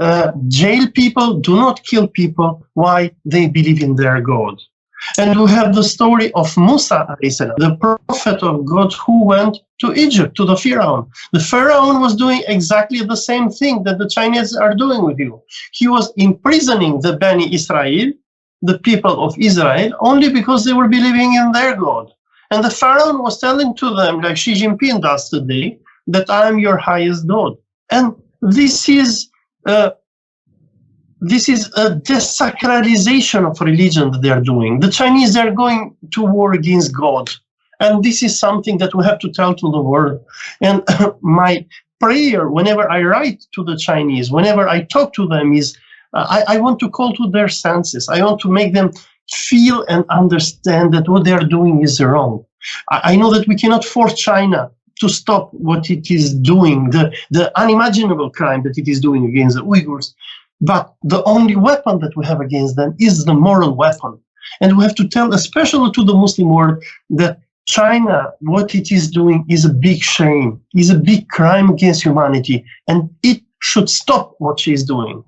uh, jail people, do not kill people. Why? They believe in their God. And we have the story of Musa, the prophet of God, who went to Egypt, to the Pharaoh. The Pharaoh was doing exactly the same thing that the Chinese are doing with you. He was imprisoning the Bani Israel, the people of Israel, only because they were believing in their God. And the Pharaoh was telling to them, like Xi Jinping does today, that I am your highest God. And this is uh, this is a desacralization of religion that they are doing. The Chinese are going to war against God. And this is something that we have to tell to the world. And my prayer, whenever I write to the Chinese, whenever I talk to them, is uh, I, I want to call to their senses. I want to make them feel and understand that what they are doing is wrong. I, I know that we cannot force China to stop what it is doing, the, the unimaginable crime that it is doing against the Uyghurs. But the only weapon that we have against them is the moral weapon. And we have to tell, especially to the Muslim world, that China, what it is doing is a big shame, is a big crime against humanity, and it should stop what she is doing.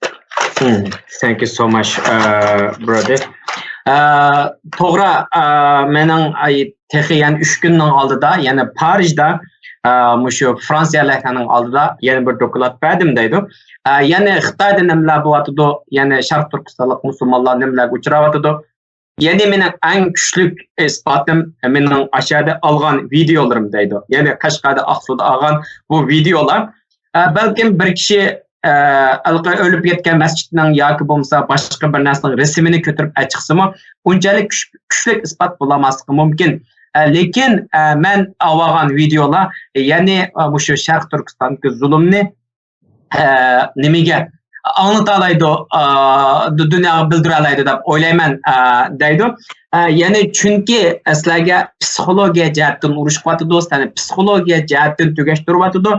Hmm. Thank you so much, uh, brother. Uh, توغرا، uh, مېنىڭ ئاي، تېخى يەنە ئۈچ كۈننىڭ ئالدىدا، يەنە پارىژدا، uh، مۇشۇ فرانسىيەلىكلەرنىڭ ئالدىدا يەنە بىر دوكلات بەردىم دەيدۇ. Uh، يەنە خىتايدا نېمىلەر بولۇۋاتىدۇ، يەنە شەرق تۈركىستانلىق مۇسۇلمانلار نېمىلەرگە ئۇچراۋاتىدۇ. يەنى مېنىڭ ئەڭ كۈچلۈك ئىسپاتىم مېنىڭ ئاشۇ يەردە ئالغان ۋىدېئولىرىم دەيدۇ. يەنى قەشقەردە، ئاقسۇدا ئالغان بۇ ۋىدېئولار. ئە، بەلكىم بىر كىشى، ئە، ھېلىقى ئۆلۈپ كەتكەن مەسچىتنىڭ ياكى بولمىسا باشقا بىر نەرسىنىڭ رەسىمىنى كۆتۈرۈپ ئەچىقسىمۇ، ئۇنچىلىك كۈچ-، كۈچلۈك ئىسپات بولالماسلىقى مۇمكىن. ئە، لېكىن، ئە، مەن ئاۋالغان ۋىدېئولار، يەنى، ئە، مۇشۇ شەرقىي تۈركىستاندىكى زۇلۇمنى ئە، نېمىگە ئاڭلىتالايدۇ، ئە، دۇ-، دۇنياغا بىلدۈرەلەيدۇ دەپ ئويلايمەن، ئە، دەيدۇ. ئە، يەنى چۈنكى سىلەرگە پسىخولوگىيە جەھەتتىن ئۇرۇش قىلىۋاتىدۇ، سىلەرنى پسىخولوگىيە جەھەتتىن تۈگەشتۈرۈۋاتىدۇ.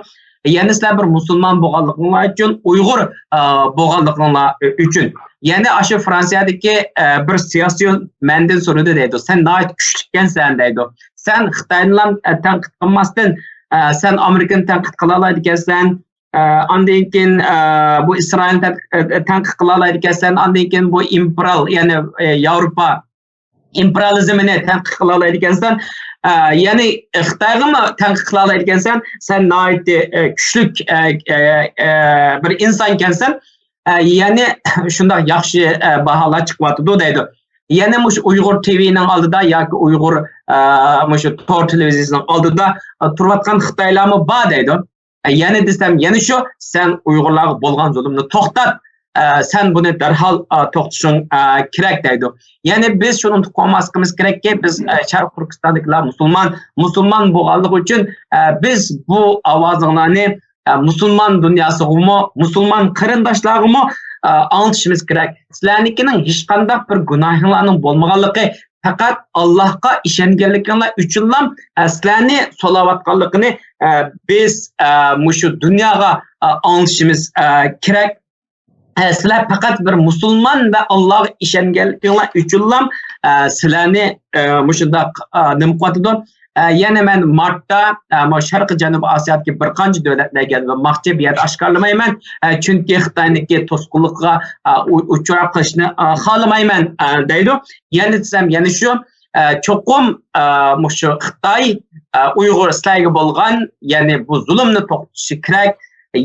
يەنى سىلەر بىر مۇسۇلمان بولغانلىقىڭلار ئۈچۈن، ئۇيغۇر، ئە، بولغانلىقىڭلار ئۈچۈن. يەنى ئاشۇ فرانسىيەدىكى، ئە، بىر سىياسىيون مەندىن سورىدى دەيدۇ. سەن ناھايىتى كۈچلۈككەنسەن دەيدۇ. سەن خىتاينىلا، ئە، تەنقىد قىلماستىن، ئە، سەن ئامېرىكىنى تەنقىد قىلالايدىكەنسەن. ئە، ئاندىن كېيىن، ئە، بۇ ئىسرائىلنى تەن-، ئە، تەنقىد قىلالايدىكەنسەن. ئاندىن كېيىن بۇ ئىمپېرىيال، يەنى، ئە، ياۋروپا ئىمپېرىيالىزمىنى تەنقىد قىلالايدىكەنسەن. ئە، يەنى خىتايغىمۇ تەنقىد قىلالايدىكەنسەن. سەن ناھايىتى، ئە، كۈچلۈك، ئە، ئە، ئە، بىر ئىنسانكەنسەن. ئە، يەنى شۇنداق ياخشى، ئە، باھالار چىقىۋاتىدۇ دەيدۇ. يەنە مۇشۇ ئۇيغۇر تىۋىنىڭ ئالدىدا ياكى ئۇيغۇر، ئە، مۇشۇ تور تېلېۋىزىيىسىنىڭ ئالدىدا، ئە، تۇرۇۋاتقان خىتايلارمۇ بار دەيدۇ. ئە، يەنە دېسەم، يەنە شۇ، سەن ئۇيغۇرلارغا بولغان زۇلۇمنى توختات. ئە، سەن بۇنى دەرھال، ئە، توختىتىشىڭ، ئە، كېرەك دەيدۇ. يەنى بىز شۇنى ئۇنتۇپ قويماسلىقىمىز كېرەككى، بىز، ئە، شەرقىي تۈركىستاندىكىلەر مۇسۇلمان، مۇسۇلمان بولغانلىقى ئۈچۈن، ئە، بىز بۇ ئاۋازىڭلارنى، ئە، مۇسۇلمان دۇنياسىغىمۇ، مۇسۇلمان قېرىنداشلارغىمۇ، ئە، ئاڭلىتىشىمىز كېرەك. سىلەرنىڭكىنىڭ ھېچقانداق بىر گۇناھىڭلارنىڭ بولمىغانلىقى، پەقەت ئاللاھقا ئىشەنگەنلىكىڭلار ئۈچۈنلا، ئە، سىلەرنى سولاۋاتقانلىقىنى، ئە، بىز، ئە، مۇشۇ دۇنياغا، ئە، ئاڭلىتىشىمىز، ئە، كېرەك. ئە، سىلەر پەقەت بىر مۇسۇلمان ۋە ئاللاھقا ئىشەنگەنلىكىڭلار ئۈچۈنلا، ئە، سىلەرنى، ئە، مۇشۇنداق، ئە، نېمە قىلىۋاتىدۇ؟ ئە، يەنە مەن مارتتا، ئە، مۇ شەرقىي جەنۇبىي ئاسىيادىكى بىر قانچە دۆلەتلەرگە ماڭماقچى، بۇ يەردە ئاشكارىلىمايمەن. ئە، چۈنكى خىتاينىڭكى توسقۇنلۇقىغا، ئە، ئۇ-، ئۇچراپ قېلىشنى، ئە، خالىمايمەن، ئە، دەيدۇ. يەنە دېسەم، يەنە شۇ، ئە، چوقۇم، ئە، مۇشۇ خىتاي، ئە، ئۇيغۇر سىلەرگە بولغان، يەنى بۇ زۇلۇمنى توختىتىشى كېرەك.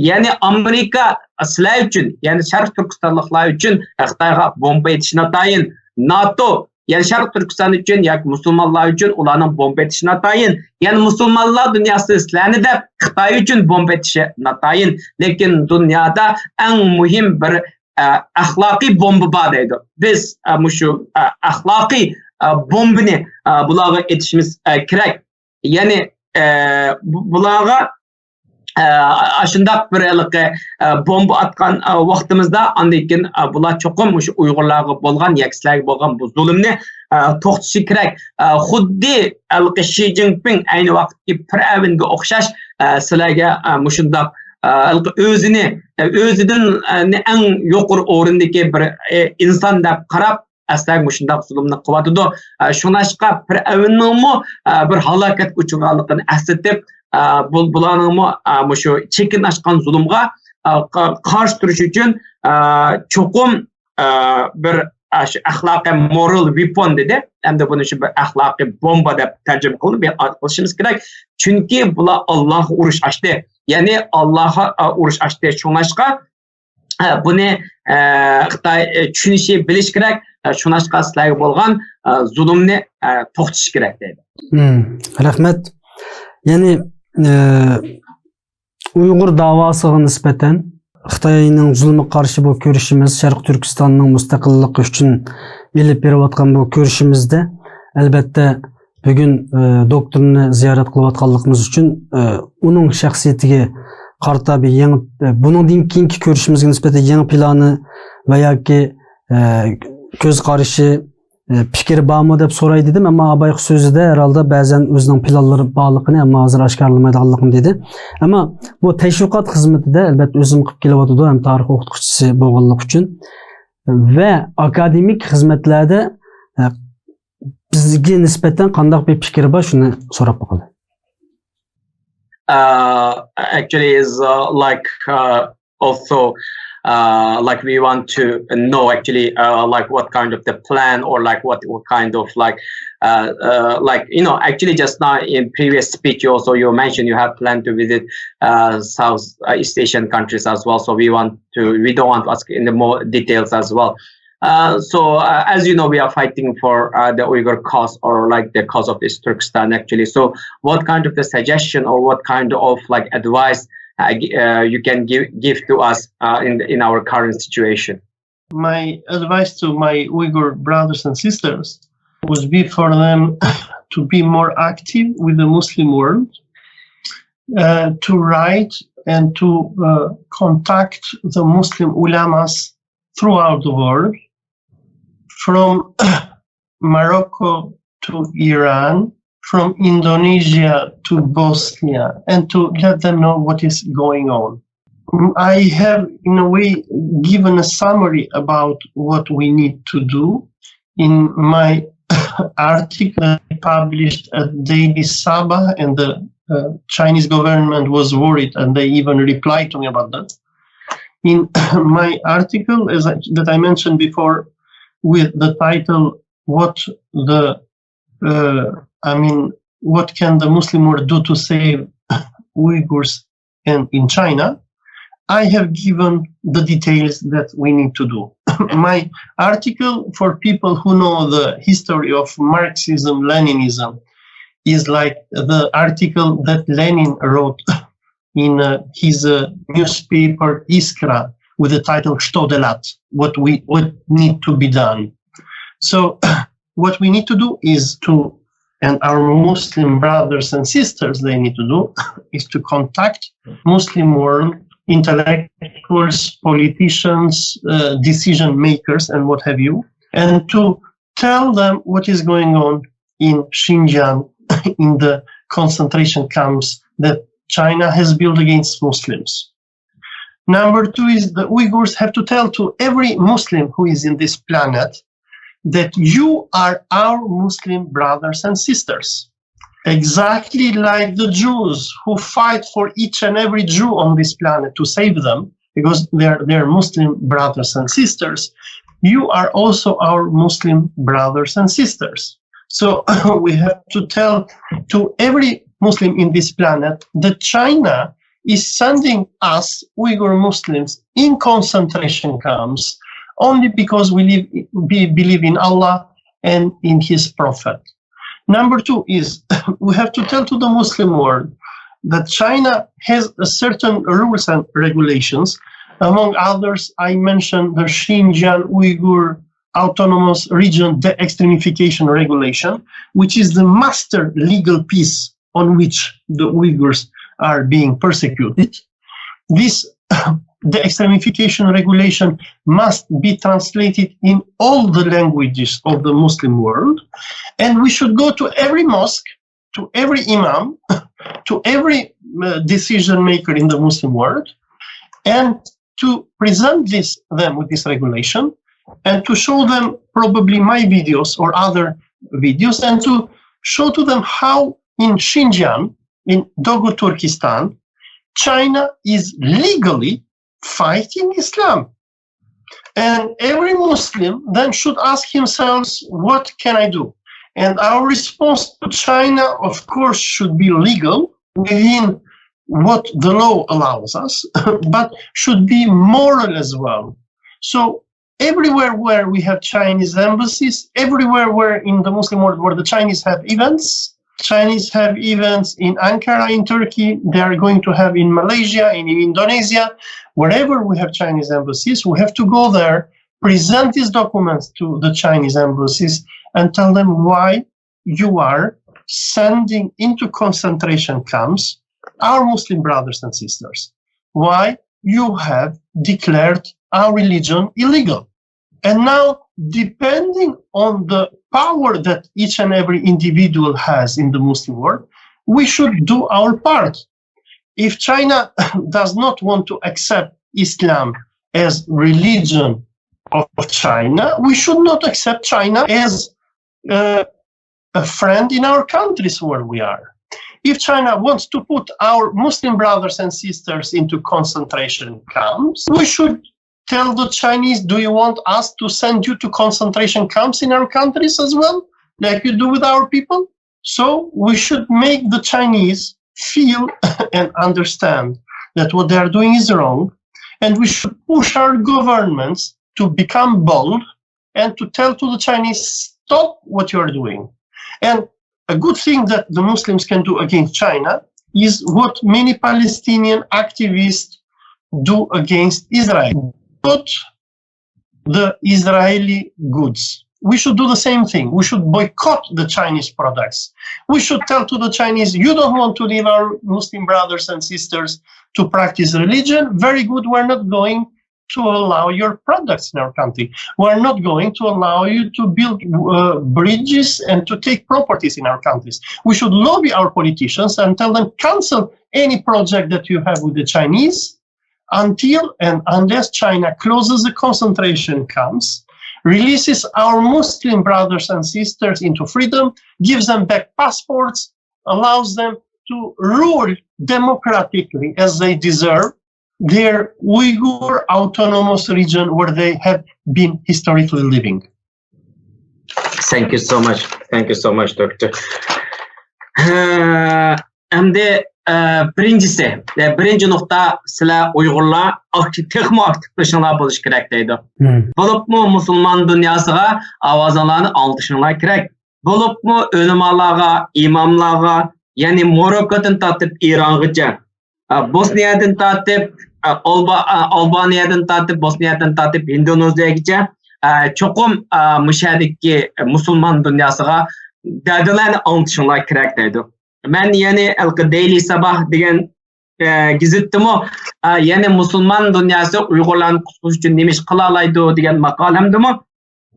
يەنى ئامېرىكا سىلەر ئۈچۈن، يەنى شەرقىي تۈركىستانلىقلار ئۈچۈن خىتايغا بومبا ئېتىشى ناتايىن. ناتو، يەنى شەرقىي تۈركىستان ئۈچۈن ياكى مۇسۇلمانلار ئۈچۈن ئۇلارنىڭ بومبا ئېتىشى ناتايىن. يەنى مۇسۇلمانلار دۇنياسى سىلەرنى دەپ خىتاي ئۈچۈن بومبا ئېتىشى ناتايىن. لېكىن دۇنيادا ئەڭ مۇھىم بىر، ئە، ئەخلاقىي بومبا بار دەيدۇ. بىز، ئە، مۇشۇ، ئە، ئەخلاقىي، ئە، بومبىنى، ئە، بۇلارغا ئېتىشىمىز، ئە، كېرەك. يەنى، ئە، بۇ-، بۇلارغا، ئە، ئاشۇنداق بىر ھېلىقى، ئە، بومبا ئاتقان، ئە، ۋاقتىمىزدا ئاندىن كېيىن، ئە، بۇلار چوقۇم مۇشۇ ئۇيغۇرلارغا بولغان ياكى سىلەرگە بولغان بۇ زۇلۇمنى، ئە، توختىتىشى كېرەك. ئە، خۇددى ھېلىقى شى جىنپىڭ ئەينى ۋاقىتتىكى پىرئەۋنگە ئوخشاش، ئە، سىلەرگە، ئە، مۇشۇنداق، ئە، ھېلىقى ئۆزىنى، ئە، ئۆزىدىن، ئە، ئەڭ يۇقىرى ئورۇندىكى بىر، ئە، ئىنسان دەپ قاراپ، ئەسلەرگە مۇشۇنداق زۇلۇمنى قىلىۋاتىدۇ. ئە، شۇڭلاشقا پىرئەۋننىڭمۇ، ئە، بىر ھالاكەتكە ئۇچرىغانلىقىنى ئەسلىتىپ، ئە، بۇ-، بۇلارنىڭمۇ، ئە، مۇشۇ چېكىنى ئاشقان زۇلۇمغا، ئە، قا-، قارشى تۇرۇش ئۈچۈن، ئە، چوقۇم، ئە، بىر، ئە، شۇ ئەخلاقىي moral weapon دېدى. ئەمدى بۇنى شۇ بىر ئەخلاقىي بومبا دەپ تەرجىمە قىلدى. بۇ قىلىشىمىز كېرەك. چۈنكى بۇلار ئاللاھقا ئۇرۇش ئاچتى. يەنى ئاللاھقا، ئە، ئۇرۇش ئاچتى. شۇڭلاشقا، ئە، بۇنى، ئە، خىتاي، ئە، چۈشىنىشى، بىلىشى كېرەك. ئە، شۇڭلاشقا سىلەرگە بولغان، ئە، زۇلۇمنى، ئە، توختىتىش كېرەك دەيدۇ. مم، رەھمەت. يەنى، ئە، ئۇيغۇر داۋاسىغا نىسبەتەن خىتاينىڭ زۇلمىغا قارشى بۇ كۈرىشىمىز، شەرقىي تۈركىستاننىڭ مۇستەقىللىقى ئۈچۈن ئېلىپ بېرىۋاتقان بۇ كۈرىشىمىزدە، ئەلبەتتە، بۈگۈن، ئە، دوكتورنى زىيارەت قىلىۋاتقانلىقىمىز ئۈچۈن، ئە، ئۇنىڭ شەخسىيىتىگە قارىتا بىر يېڭى، ئە، بۇنىڭدىن كېيىنكى كۆرۈشىمىزگە نىسبەتەن يېڭى پىلانى ۋە ياكى، ئە، كۆز قارىشى، ئە، پىكرى بارمۇ دەپ سوراي دېدىم، ئەمما ئابايقا سۆزىدە ھەر ھالدا بەزەن ئۆزىنىڭ پىلانلىرى بارلىقىنى، ئەمما ھازىر ئاشكارىلىمايدىغانلىقىنى دېدى. ئەمما بۇ تەشۋىقات خىزمىتىدە ئەلبەتتە ئۆزۈم قىلىپ كېلىۋاتىدۇ، ھەم تارىخ ئوقۇتقۇچىسى بولغانلىقى ئۈچۈن. ۋە ئاكادېمىك خىزمەتلەردە، ئە، بىزگە نىسبەتەن قانداق بىر پىكرى بار، شۇنى سوراپ باقىلى. Uh, actually is, uh, like, uh, also, uh, like, we want to know actually, uh, like, what kind of the plan or like what, what kind of like, uh, uh, like, you know, actually just now in previous speech you also, you mentioned you have planned to visit, uh, South, uh, East Asian countries as well. So we want to, we don't want to ask in the more details as well. Uh, so, uh, as you know, we are fighting for, uh, the Uyghur cause or like the cause of East Turkestan actually. So what kind of the suggestion or what kind of like advice, uh, gi-, uh, you can give, give to us, uh, in, in our current situation? My advice to my Uyghur brothers and sisters would be for them to be more active with the Muslim world, uh, to write and to, uh, contact the Muslim ulamas throughout the world, from Morocco to Iran, from Indonesia to Bosnia and to let them know what is going on. I have, in a way, given a summary about what we need to do in my article I published at Daily Sabah, and the uh, Chinese government was worried, and they even replied to me about that. In my article, as I, that I mentioned before, with the title "What the uh, I mean, what can the Muslim world do to save Uyghurs and in China?" I have given the details that we need to do. My article, for people who know the history of Marxism, Leninism, is like the article that Lenin wrote in uh, his uh, newspaper Iskra with the title "Что делать?", what we what need to be done. So what we need to do is to, and our Muslim brothers and sisters, they need to do is to contact Muslim world intellectuals, politicians, uh, decision makers, and what have you, and to tell them what is going on in Xinjiang, in the concentration camps that China has built against Muslims. Number two is the Uyghurs have to tell to every Muslim who is in this planet that you are our Muslim brothers and sisters. Exactly like the Jews who fight for each and every Jew on this planet to save them, because they're, they're Muslim brothers and sisters, you are also our Muslim brothers and sisters. So we have to tell to every Muslim in this planet that China is sending us Uyghur Muslims in concentration camps only because we, live, we believe in Allah and in His Prophet. Number two is we have to tell to the Muslim world that China has a certain rules and regulations. Among others, I mentioned the Xinjiang Uyghur Autonomous Region De-Extremification Regulation, which is the master legal piece on which the Uyghurs are being persecuted. This the extremification regulation must be translated in all the languages of the Muslim world, and we should go to every mosque, to every imam, to every uh, decision maker in the Muslim world, and to present this them with this regulation, and to show them probably my videos or other videos, and to show to them how in Xinjiang, in Dogo Turkestan, China is legally fighting Islam. And every Muslim then should ask himself, what can I do? And our response to China, of course, should be legal within what the law allows us, but should be moral as well. So everywhere where we have Chinese embassies, everywhere where in the Muslim world where the Chinese have events, Chinese have events in Ankara, in Turkey, they are going to have in Malaysia, in Indonesia, wherever we have Chinese embassies, we have to go there, present these documents to the Chinese embassies, and tell them why you are sending into concentration camps our Muslim brothers and sisters. Why you have declared our religion illegal. And now, depending on the power that each and every individual has in the Muslim world, we should do our part. If China does not want to accept Islam as religion of China, we should not accept China as uh, a friend in our countries where we are. If China wants to put our Muslim brothers and sisters into concentration camps, we should tell the Chinese, do you want us to send you to concentration camps in our countries as well, like you do with our people? So we should make the Chinese feel and understand that what they are doing is wrong, and we should push our governments to become bold and to tell to the Chinese, stop what you are doing. And a good thing that the Muslims can do against China is what many Palestinian activists do against Israel. But the Israeli goods. We should do the same thing. We should boycott the Chinese products. We should tell to the Chinese, you don't want to leave our Muslim brothers and sisters to practice religion. Very good, we're not going to allow your products in our country. We are not going to allow you to build uh, bridges and to take properties in our countries. We should lobby our politicians and tell them cancel any project that you have with the Chinese until and unless China closes the concentration camps, releases our Muslim brothers and sisters into freedom, gives them back passports, allows them to rule democratically as they deserve their Uyghur autonomous region where they have been historically living. Thank you so much. Thank you so much, doctor. ئەمدى بىرىنچىسى، بىرىنچى نۇقتا، سىلەر ئۇيغۇرلار تېخىمۇ ئاكتىپلىشىڭلار بولۇشى كېرەك دەيدۇ. بولۇپمۇ مۇسۇلمان دۇنياسىغا ئاۋازىڭلارنى ئاڭلىتىشىڭلار كېرەك. بولۇپمۇ ئۆلىمالارغا، ئىماملارغا، يەنى موروككودىن تارتىپ ئىرانغىچە، بوسنىيەدىن تارتىپ ئالبانىيەدىن تارتىپ بوسنىيەدىن تارتىپ ھىندونېزىيەگىچە چوقۇم مۇشەدىكى مۇسۇلمان دۇنياسىغا دەردىڭلارنى ئاڭلىتىشىڭلار كېرەك دەيدۇ. مەن يەنى ھېلىقى دەيلى ساباھ دېگەن گېزىتتىمۇ يەنى مۇسۇلمان دۇنياسى ئۇيغۇرلارنى قۇتقۇزۇش ئۈچۈن نېمە ئىش قىلالايدۇ دېگەن ماقالەمدىمۇ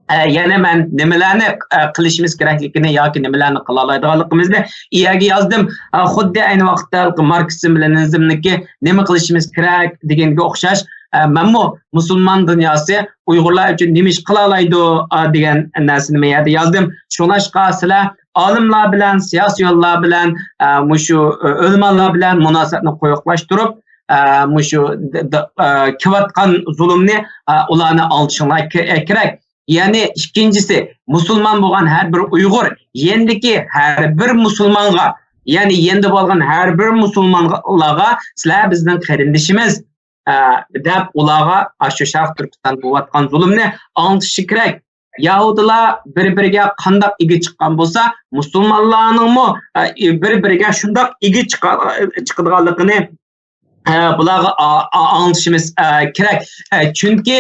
يەنە مەن نېمىلەرنى قىلىشىمىز كېرەكلىكىنى ياكى نېمىلەرنى قىلالايدىغانلىقىمىزنى ئىيەگە يازدىم. خۇددى ئەينى ۋاقىتتا ماركسىزم لېنىنىزمنىڭكى نېمە قىلىشىمىز كېرەك دېگەنگە ئوخشاش، مەنمۇ مۇسۇلمان دۇنياسى ئۇيغۇرلار ئۈچۈن نېمە ئىش قىلالايدۇ دېگەن نەرسىنى مەن يەردە يازدىم. شۇڭلاشقا سىلەر ئالىملار بىلەن، سىياسىيونلار بىلەن، مۇشۇ ئۆلىمالار بىلەن مۇناسىۋەتنى قويۇقلاشتۇرۇپ، مۇشۇ كېلىۋاتقان زۇلۇمنى ئۇلارنى ئاڭلىتىشىڭلار كېرەك. يەنى ئىككىنچىسى، مۇسۇلمان بولغان ھەر بىر ئۇيغۇر يەندىكى ھەر بىر مۇسۇلمانغا، يەنى يەندە بولغان ھەر بىر مۇسۇلمانلارغا سىلەر بىزنىڭ قېرىندىشىمىز دەپ ئۇلارغا ئاشۇ شەرقىي تۈركىستان بولۇۋاتقان زۇلۇمنى ئاڭلىتىشى كېرەك. يەھۇدىيلار بىر-بىرىگە قانداق ئىگە چىققان بولسا، مۇسۇلمانلارنىڭمۇ بىر-بىرىگە شۇنداق ئىگە چىقىدىغانلىقىنى بۇلارغا ئاڭلىتىشىمىز كېرەك. چۈنكى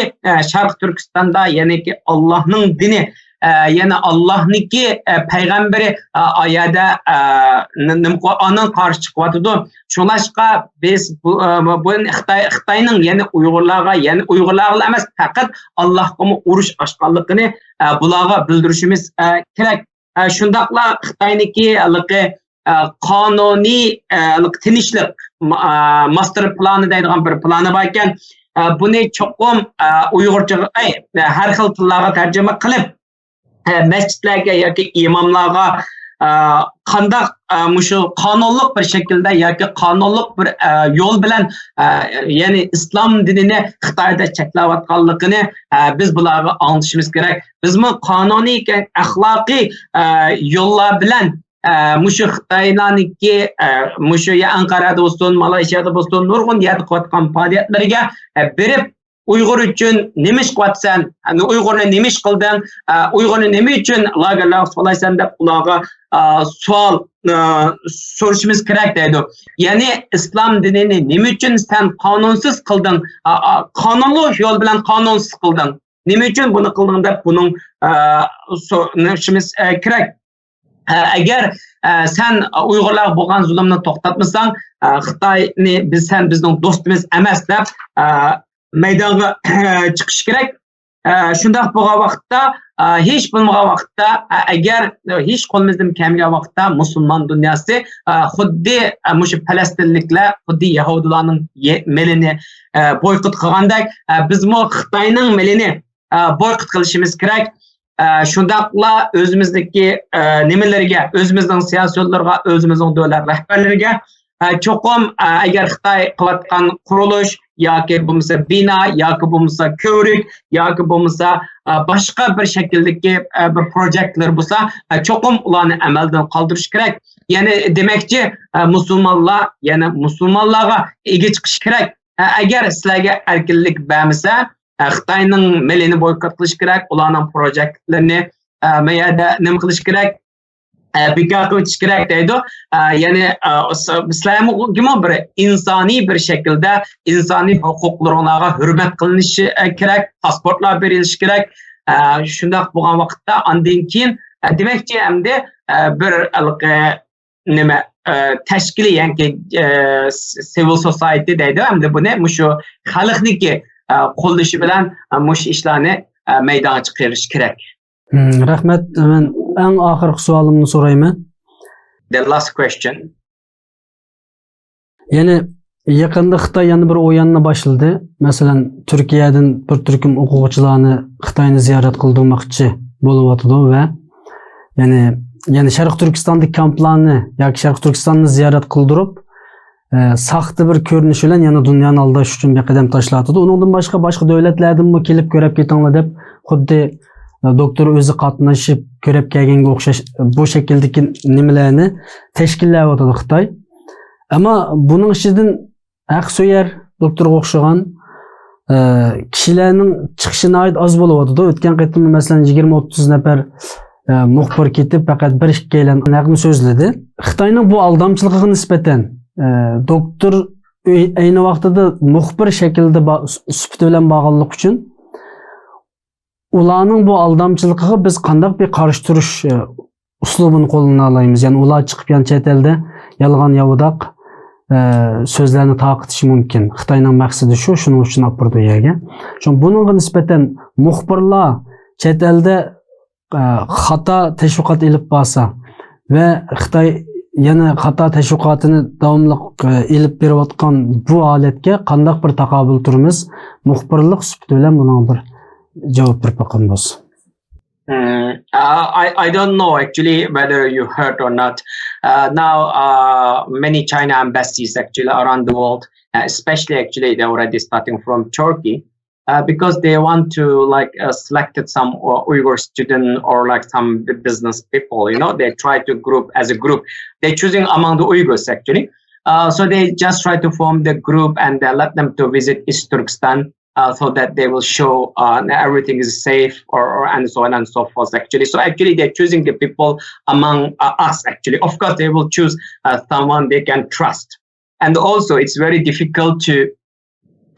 شەرقىي تۈركىستاندا يەنىكى ئاللاھنىڭ دىنى، يەنى ئاللاھنىڭكى پەيغەمبىرى ئايەدە قۇرئاننىڭ قارشى چىقىۋاتىدۇ. شۇڭلاشقا بىز بۇ خىتاي خىتاينىڭ يەنى ئۇيغۇرلارغا، يەنى ئۇيغۇرلارغا ئەمەس، پەقەت ئاللاھقىمۇ ئۇرۇش ئاچقانلىقىنى بۇلارغا بىلدۈرۈشىمىز كېرەك. شۇنداقلا خىتاينىڭكى ھېلىقى قانۇنىي تىنچلىق ماستېر پىلانى دەيدىغان بىر پىلانى بار ئىكەن. بۇنى چوقۇم ئۇيغۇرچىغا، ھەر خىل تىللارغا تەرجىمە قىلىپ، مەسچىتلەرگە ياكى ئىماملارغا قانداق مۇشۇ قانۇنلۇق بىر شەكىلدە ياكى قانۇنلۇق بىر يول بىلەن، يەنى ئىسلام دىنىنى خىتايدا چەكلەۋاتقانلىقىنى بىز بۇلارغا ئاڭلىتىشىمىز كېرەك. بىزمۇ قانۇنىي، ئەخلاقىي يوللار بىلەن مۇشۇ خىتايلارنىڭكى مۇشۇ يا ئەنقەرەدە بولسۇن، مالايشىيادا بولسۇن، نۇرغۇن يەردە قىلىۋاتقان پائالىيەتلىرىگە بېرىپ، ئۇيغۇر ئۈچۈن نېمە ئىش قىلىۋاتىسەن؟ ئۇيغۇرنى نېمە ئىش قىلدىڭ؟ ئۇيغۇرنى نېمە ئۈچۈن لاگېرلارغا سولايسەن دەپ ئۇلارغا سوئال سورىشىمىز كېرەك دەيدۇ. يەنى ئىسلام دىنىنى نېمە ئۈچۈن سەن قانۇنسىز قىلدىڭ؟ قانۇنلۇق يول بىلەن قانۇنسىز قىلدىڭ. نېمە ئۈچۈن بۇنى قىلدىڭ دەپ بۇنىڭ سورىشىمىز كېرەك. ئەگەر سەن ئۇيغۇرلارغا بولغان زۇلۇمنى توختاتمىساڭ، خىتاينى بىز، سەن بىزنىڭ دوستىمىز ئەمەس دەپ مەيدانغا چىقىش كېرەك. شۇنداق بولغان ۋاقىتتا، ھېچ بولمىغان ۋاقىتتا، ئەگەر ھېچ قولىمىزدىن كەلمىگەن ۋاقىتتا مۇسۇلمان دۇنياسى خۇددى مۇشۇ پەلەستىنلىكلەر خۇددى يەھۇدىيلارنىڭ مېلىنى بويكوت قىلغاندەك، بىزمۇ خىتاينىڭ مېلىنى بويكوت قىلىشىمىز كېرەك. شۇنداقلا ئۆزىمىزدىكى نېمىلەرگە، ئۆزىمىزنىڭ سىياسىيونلىرىغا، ئۆزىمىزنىڭ دۆلەت رەھبەرلىرىگە چوقۇم، ئەگەر خىتاي قىلىۋاتقان قۇرۇلۇش ياكى بولمىسا بىنا ياكى بولمىسا كۆۋرۈك ياكى بولمىسا باشقا بىر شەكىلدىكى بىر پروژېكتلار بولسا، چوقۇم ئۇلارنى ئەمەلدىن قالدۇرۇش كېرەك. يەنى دېمەكچى، مۇسۇلمانلار يەنە مۇسۇلمانلارغا ئىگە چىقىش كېرەك. ئەگەر سىلەرگە ئەركىنلىك بەرمىسە، خىتاينىڭ مېلىنى بويكوت قىلىش كېرەك، ئۇلارنىڭ پروژېكتلىرىنى مەيەردە نېمە قىلىش كېرەك، بىكار قىلىۋېتىش كېرەك دەيدۇ. يەنى سىلەرگىمۇ بىر ئىنسانىي بىر شەكىلدە ئىنسانىي ھوقۇقلىرىڭلارغا ھۆرمەت قىلىنىشى كېرەك، پاسپورتلار بېرىلىشى كېرەك. شۇنداق بولغان ۋاقىتتا ئاندىن كېيىن دېمەكچى ئەمدى بىر ھېلىقى نېمە، تەشكىلىي يەنى سىۋىل سوسايتى دەيدۇ، ئەمدى بۇنى مۇشۇ خەلقنىڭكى قوللىشى بىلەن مۇشۇ ئىشلارنى مەيدانغا چىقىرىش كېرەك. Hmm, رەھمەت. مەن ئەڭ ئاخىرقى سوئالىمنى سورايمەن. The last question. يەنى يېقىندا خىتاي يەنە بىر ئويۇننى باشلىدى. مەسىلەن، تۈركىيەدىن بىر تۈركۈم ئوقۇغۇچىلارنى خىتاينى زىيارەت قىلدۇرماقچى بولۇۋاتىدۇ ۋە يەنى، يەنى شەرقىي تۈركىستاندىكى كامپلارنى ياكى شەرقىي تۈركىستاننى زىيارەت قىلدۇرۇپ، ئە، ساختا بىر كۆرۈنۈش بىلەن يەنە دۇنيانى ئالداش ئۈچۈن بىر قەدەم تاشلاۋاتىدۇ. ئۇنىڭدىن باشقا، باشقا دۆلەتلەردىنمۇ كېلىپ كۆرۈپ كېتىڭلار دەپ، خۇددى، ئە، دوكتور ئۆزى قاتنىشىپ كۆرۈپ كەلگەنگە ئوخشاش بۇ شەكىلدىكى نېمىلەرنى تەشكىللەۋاتىدۇ خىتاي. ئەمما بۇنىڭ ئىچىدىن ھەقسۆيەر دوكتورغا ئوخشىغان، ئە، كىشىلەرنىڭ چىقىشى ناھايىتى ئاز بولۇۋاتىدۇ. ئۆتكەن قېتىم، مەسىلەن، يىگىرمە ئوتتۇز نەپەر، ئە، مۇخبىر كېتىپ، پەقەت بىر ئىككىيلەن ھەقنى سۆزلىدى. خىتاينىڭ بۇ ئالدامچىلىقىغا نىسبەتەن، ئە، دوكتور ئۆي-، ئەينى ۋاقتىدا مۇخبىر شەكلىدە با-، سۈ-، سۈپىتى بىلەن بارغانلىقى ئۈچۈن، ئۇلارنىڭ بۇ ئالدامچىلىقىغا بىز قانداق بىر قارشى تۇرۇش، ئە، ئۇسلۇبىنى قوللىنالايمىز؟ يەنى ئۇلار چىقىپ، يەنە چەت ئەلدە يالغان ياۋىداق، ئە، سۆزلەرنى تارقىتىشى مۇمكىن. خىتاينىڭ مەقسىتى شۇ، شۇنىڭ ئۈچۈن ئاپىرىدۇ ئۇ يەرگە. شۇڭا بۇنىڭغا نىسبەتەن مۇخبىرلار چەت ئەلدە، ئە، خاتا تەشۋىقات ئېلىپ بارسا ۋە خىتاي يەنە خاتا تەشۋىقاتىنى داۋاملىق، ئە، ئېلىپ بېرىۋاتقان بۇ ھالەتكە قانداق بىر تاقابىل تۇرىمىز؟ مۇخبىرلىق سۈپىتى بىلەن بۇنىڭغا بىر جاۋاب بېرىپ باققان بولسا. Mm, uh, I, I don't know actually whether you heard or not. Uh, now, uh, many China embassies actually around the world, uh, especially actually they're already starting from Turkey, uh, because they want to like uh, selected some uh, Uyghur student or like some b- business people. You know, they try to group as a group. They're choosing among the Uyghurs actually. Uh, so they just try to form the group and uh, let them to visit East Turkestan uh, so that they will show uh, that everything is safe or, or and so on and so forth actually. So actually they're choosing the people among uh, us actually. Of course they will choose uh, someone they can trust. And also it's very difficult to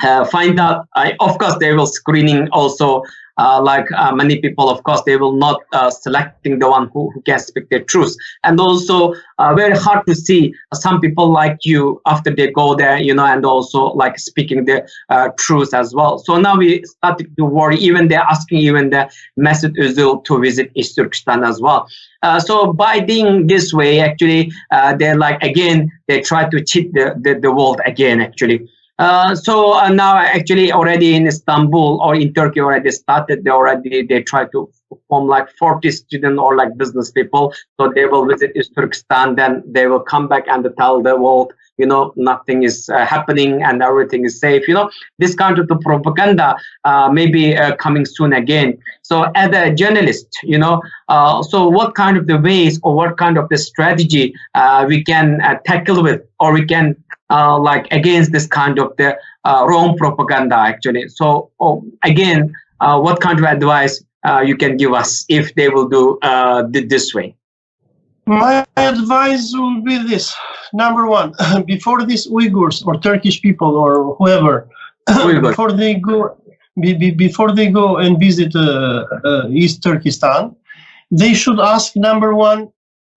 uh, find out. I, of course they will screening also uh, like uh, many people, of course they will not uh, selecting the one who, who can speak the truth. And also uh, very hard to see some people like you after they go there, you know, and also like speaking the uh, truth as well. So now we started to worry, even they're asking even the Mesut Ozil to visit East Turkestan as well. Uh, so by doing this way actually uh, they're like again they try to cheat the, the, the world again actually. Uh, so uh, now actually already in Istanbul or in Turkey already started. They already they try to form like forty students or like business people. So they will visit East Turkestan, then they will come back and tell the world, you know, nothing is uh, happening and everything is safe. You know, this kind of the propaganda uh, may be uh, coming soon again. So as a journalist, you know, uh, so what kind of the ways or what kind of the strategy uh, we can uh, tackle with or we can uh, like against this kind of the uh, wrong propaganda actually. So oh, again, uh, what kind of advice uh, you can give us if they will do uh, th- this way? My advice will be this. Number one, before these Uyghurs or Turkish people or whoever, before they go, be, be, before they go and visit uh, uh, East Turkestan, they should ask number one,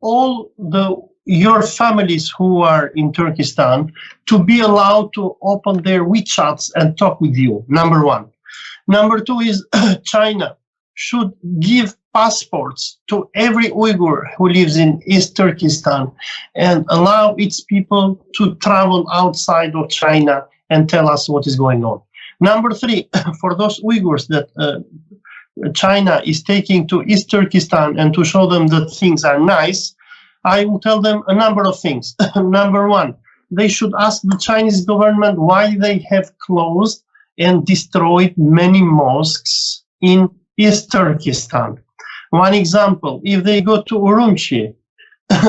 all the your families who are in Turkestan to be allowed to open their WeChats and talk with you. Number one. Number two is China should give passports to every Uyghur who lives in East Turkestan and allow its people to travel outside of China and tell us what is going on. Number three, for those Uyghurs that uh, China is taking to East Turkestan and to show them that things are nice, I will tell them a number of things. Number one, they should ask the Chinese government why they have closed and destroyed many mosques in East Turkestan. One example, if they go to Urumqi,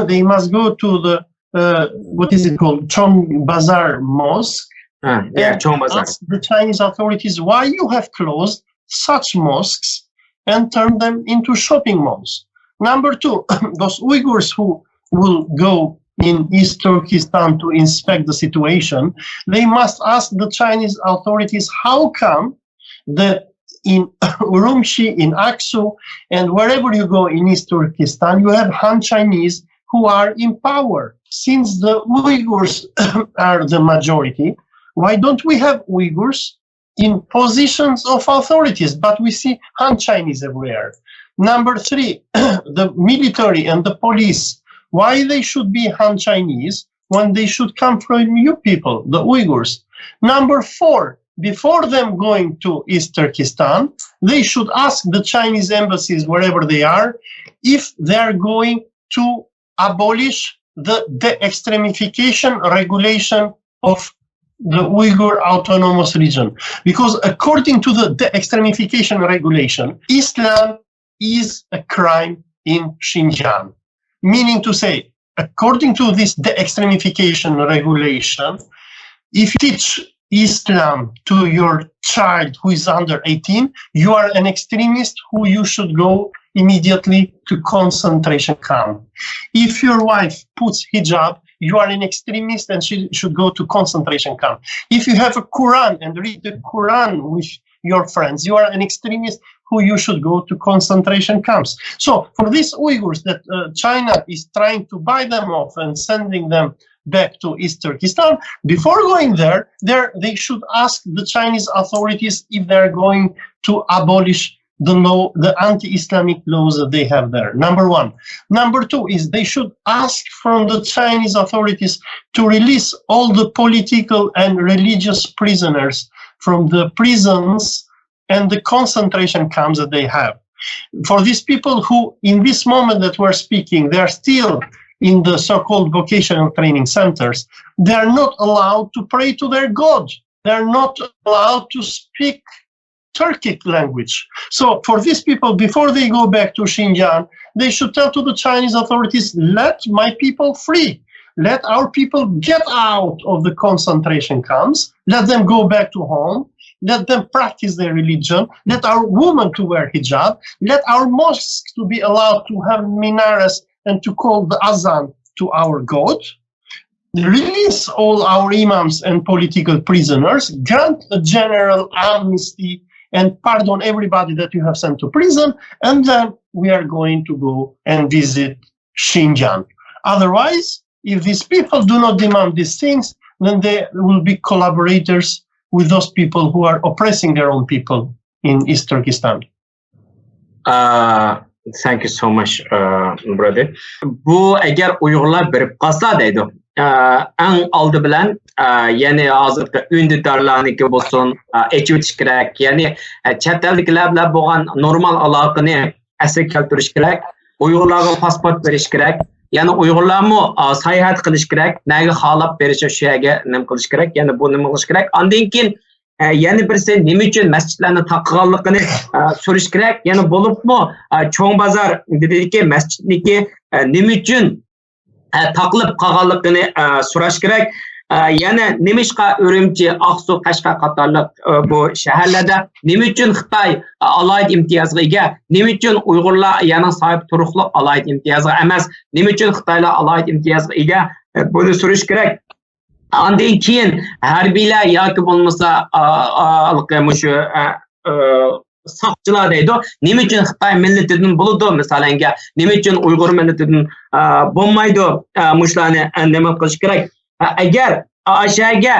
they must go to the uh, what is it called, Chong Bazar Mosque. Uh, yeah, Chong Bazar. Ask the Chinese authorities why you have closed such mosques and turned them into shopping malls. Number two, those Uyghurs who will go in East Turkestan to inspect the situation, they must ask the Chinese authorities how come that in Urumqi, in Aksu, and wherever you go in East Turkestan, you have Han Chinese who are in power. Since the Uyghurs are the majority, why don't we have Uyghurs in positions of authorities, but we see Han Chinese everywhere. Number three, the military and the police. Why they should be Han Chinese when they should come from you people, the Uyghurs? Number four, before them going to East Turkestan, they should ask the Chinese embassies wherever they are if they are going to abolish the de-extremification regulation of the Uyghur Autonomous Region. Because according to the de-extremification regulation, Islam is a crime in Xinjiang. Meaning to say, according to this de-extremification regulation, if you teach Islam to your child who is under eighteen, you are an extremist who you should go immediately to concentration camp. If your wife puts hijab, you are an extremist and she should go to concentration camp. If you have a Quran and read the Quran with your friends, you are an extremist who you should go to concentration camps. So for these Uyghurs that uh, China is trying to buy them off and sending them back to East Turkestan, before going there, there they should ask the Chinese authorities if they're going to abolish the law, the anti-Islamic laws that they have there. Number one. Number two is they should ask from the Chinese authorities to release all the political and religious prisoners from the prisons and the concentration camps that they have. For these people who, in this moment that we're speaking, they are still in the so-called vocational training centers, they are not allowed to pray to their God. They are not allowed to speak Turkic language. So for these people, before they go back to Xinjiang, they should tell to the Chinese authorities, let my people free. Let our people get out of the concentration camps. Let them go back to home. Let them practice their religion. Let our women to wear hijab. Let our mosques to be allowed to have minarets and to call the azan to our God. Release all our imams and political prisoners, grant a general amnesty and pardon everybody that you have sent to prison, and then we are going to go and visit Xinjiang. Otherwise, if these people do not demand these things, then they will be collaborators with those people who are oppressing their own people in East Turkestan. Uh, thank you so much, uh, brother. بۇ ئەگەر ئۇيغۇرلار بېرىپ قالسا دەيدۇ. ئەڭ ئالدى بىلەن، يەنى ھازىرقى ئۈندىدارلارنىڭكى بولسۇن، ئېچىۋېتىش كېرەك. يەنى چەت ئەلدىكىلەر بىلەن بولغان نورمال ئالاقىنى ئەسلىگە كەلتۈرۈش كېرەك. ئۇيغۇرلارغا پاسپورت بېرىش كېرەك. يەنى ئۇيغۇرلارمۇ ساياھەت قىلىش كېرەك. نەگە خالاپ بېرىشى شۇ يەرگە نېمە قىلىش كېرەك. يەنى بۇ نېمە قىلىش كېرەك. ئاندىن كېيىن يەنە بىرسى نېمە ئۈچۈن مەسچىتلەرنى تاقىغانلىقىنى سورىشى كېرەك. يەنە بولۇپمۇ چوڭ بازار دېدىكى مەسچىتنىكى نېمە ئۈچۈن تاقىلىپ قالغانلىقىنى سوراش كېرەك. يەنە نېمىشقا ئۈرۈمچى، ئاقسۇ، قەشقەر قاتارلىق بۇ شەھەرلەردە نېمە ئۈچۈن خىتاي ئالاھىدە ئىمتىيازغا ئىگە؟ نېمە ئۈچۈن ئۇيغۇرلار يەنە ساھىب تۇرۇقلۇق ئالاھىدە ئىمتىيازغا ئەمەس؟ نېمە ئۈچۈن خىتايلار ئالاھىدە ئىمتىيازغا ئىگە؟ بۇنى سورىشى كېرەك. ئاندىن كېيىن ھەربىيلەر ياكى بولمىسا مۇشۇ ساقچىلار دەيدۇ. نېمە ئۈچۈن خىتاي مىللىتىدىن بولىدۇ، مىسالەنگە، نېمە ئۈچۈن ئۇيغۇر مىللىتىدىن بولمايدۇ؟ مۇشۇلارنى نېمە قىلىش كېرەك؟ ئەگەر ئاشەگە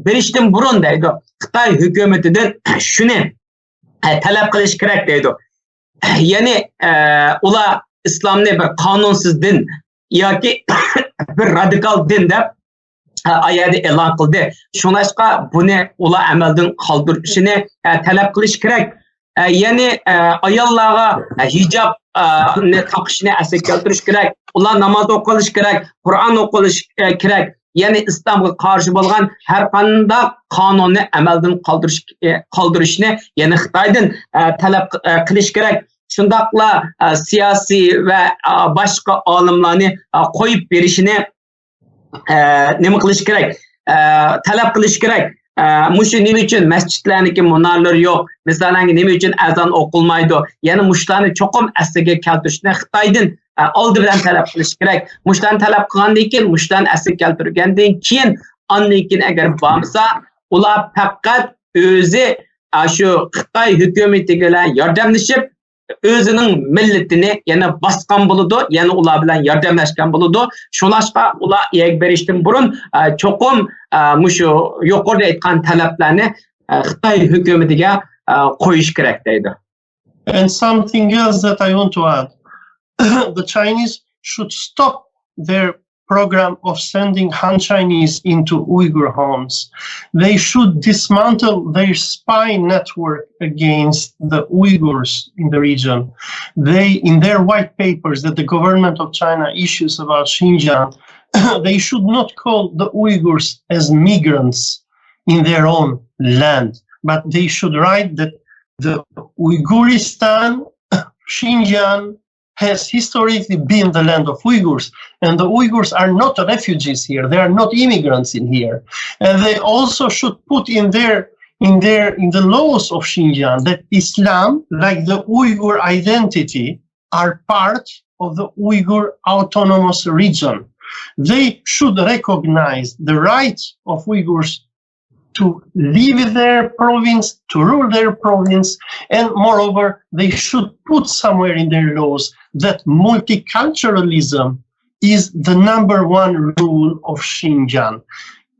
بېرىشتىن بۇرۇن دەيدۇ، خىتاي ھۆكۈمىتىدىن شۇنى تەلەپ قىلىش كېرەك دەيدۇ. يەنى ئۇلار ئىسلامنى بىر قانۇنسىز دىن ياكى بىر رادىكال دىن دەپ ئايەدە ئېلان قىلدى. شۇڭلاشقا بۇنى ئۇلار ئەمەلدىن قالدۇرۇشىنى تەلەپ قىلىش كېرەك. يەنى ئاياللارغا ھىجابنى تاقىشنى ئەسلىگە كەلتۈرۈش كېرەك. ئۇلار ناماز ئوقۇش كېرەك، قۇرئان ئوقۇش كېرەك. يەنى ئىسلامغا قارشى بولغان ھەر قانداق قانۇننى ئەمەلدىن قالدۇرۇش، قالدۇرۇشنى يەنى خىتايدىن تەلەپ قىلىش كېرەك. شۇنداقلا سىياسىي ۋە باشقا ئالىملارنى قويۇپ بېرىشىنى نېمە قىلىش كېرەك؟ تەلەپ قىلىش كېرەك. مۇشۇ نېمە ئۈچۈن مەسچىتلەرنىڭكى مۇنارلىرى يوق؟ مىسالەن، نېمە ئۈچۈن ئەزان ئوقۇلمايدۇ؟ يەنى مۇشۇلارنى چوقۇم ئەسلىگە كەلتۈرۈشنى خىتايدىن ئالدى بىلەن تەلەپ قىلىش كېرەك. مۇشۇلارنى تەلەپ قىلغاندىن كېيىن، مۇشۇلارنى ئەسلىگە كەلتۈرگەندىن كېيىن، ئاندىن كېيىن ئەگەر بارمىسا، ئۇلار پەقەت ئۆزى شۇ خىتاي ھۆكۈمىتى بىلەن ياردەملىشىپ، ئۆزىنىڭ مىللىتىنى يەنە باسقان بولىدۇ، يەنە ئۇلار بىلەن ياردەملەشكەن بولىدۇ. شۇڭلاشقا ئۇلار ئىگە بېرىشتىن بۇرۇن، ئە، چوقۇم، ئە، مۇشۇ يۇقىرىدا ئېيتقان تەلەپلەرنى، ئە، خىتاي ھۆكۈمىتىگە، ئە، قويۇش كېرەك دەيدۇ. And something else that I want to add. The Chinese should stop their program of sending Han Chinese into Uyghur homes. They should dismantle their spy network against the Uyghurs in the region. They, in their white papers that the government of China issues about Xinjiang, they should not call the Uyghurs as migrants in their own land, but they should write that the Uyghuristan, Xinjiang, has historically been the land of Uyghurs, and the Uyghurs are not refugees here. They are not immigrants in here. And they also should put in their in their in the laws of Xinjiang that Islam, like the Uyghur identity, are part of the Uyghur Autonomous Region. They should recognize the right of Uyghurs to live in their province, to rule their province, and moreover, they should put somewhere in their laws that multiculturalism is the number one rule of Xinjiang.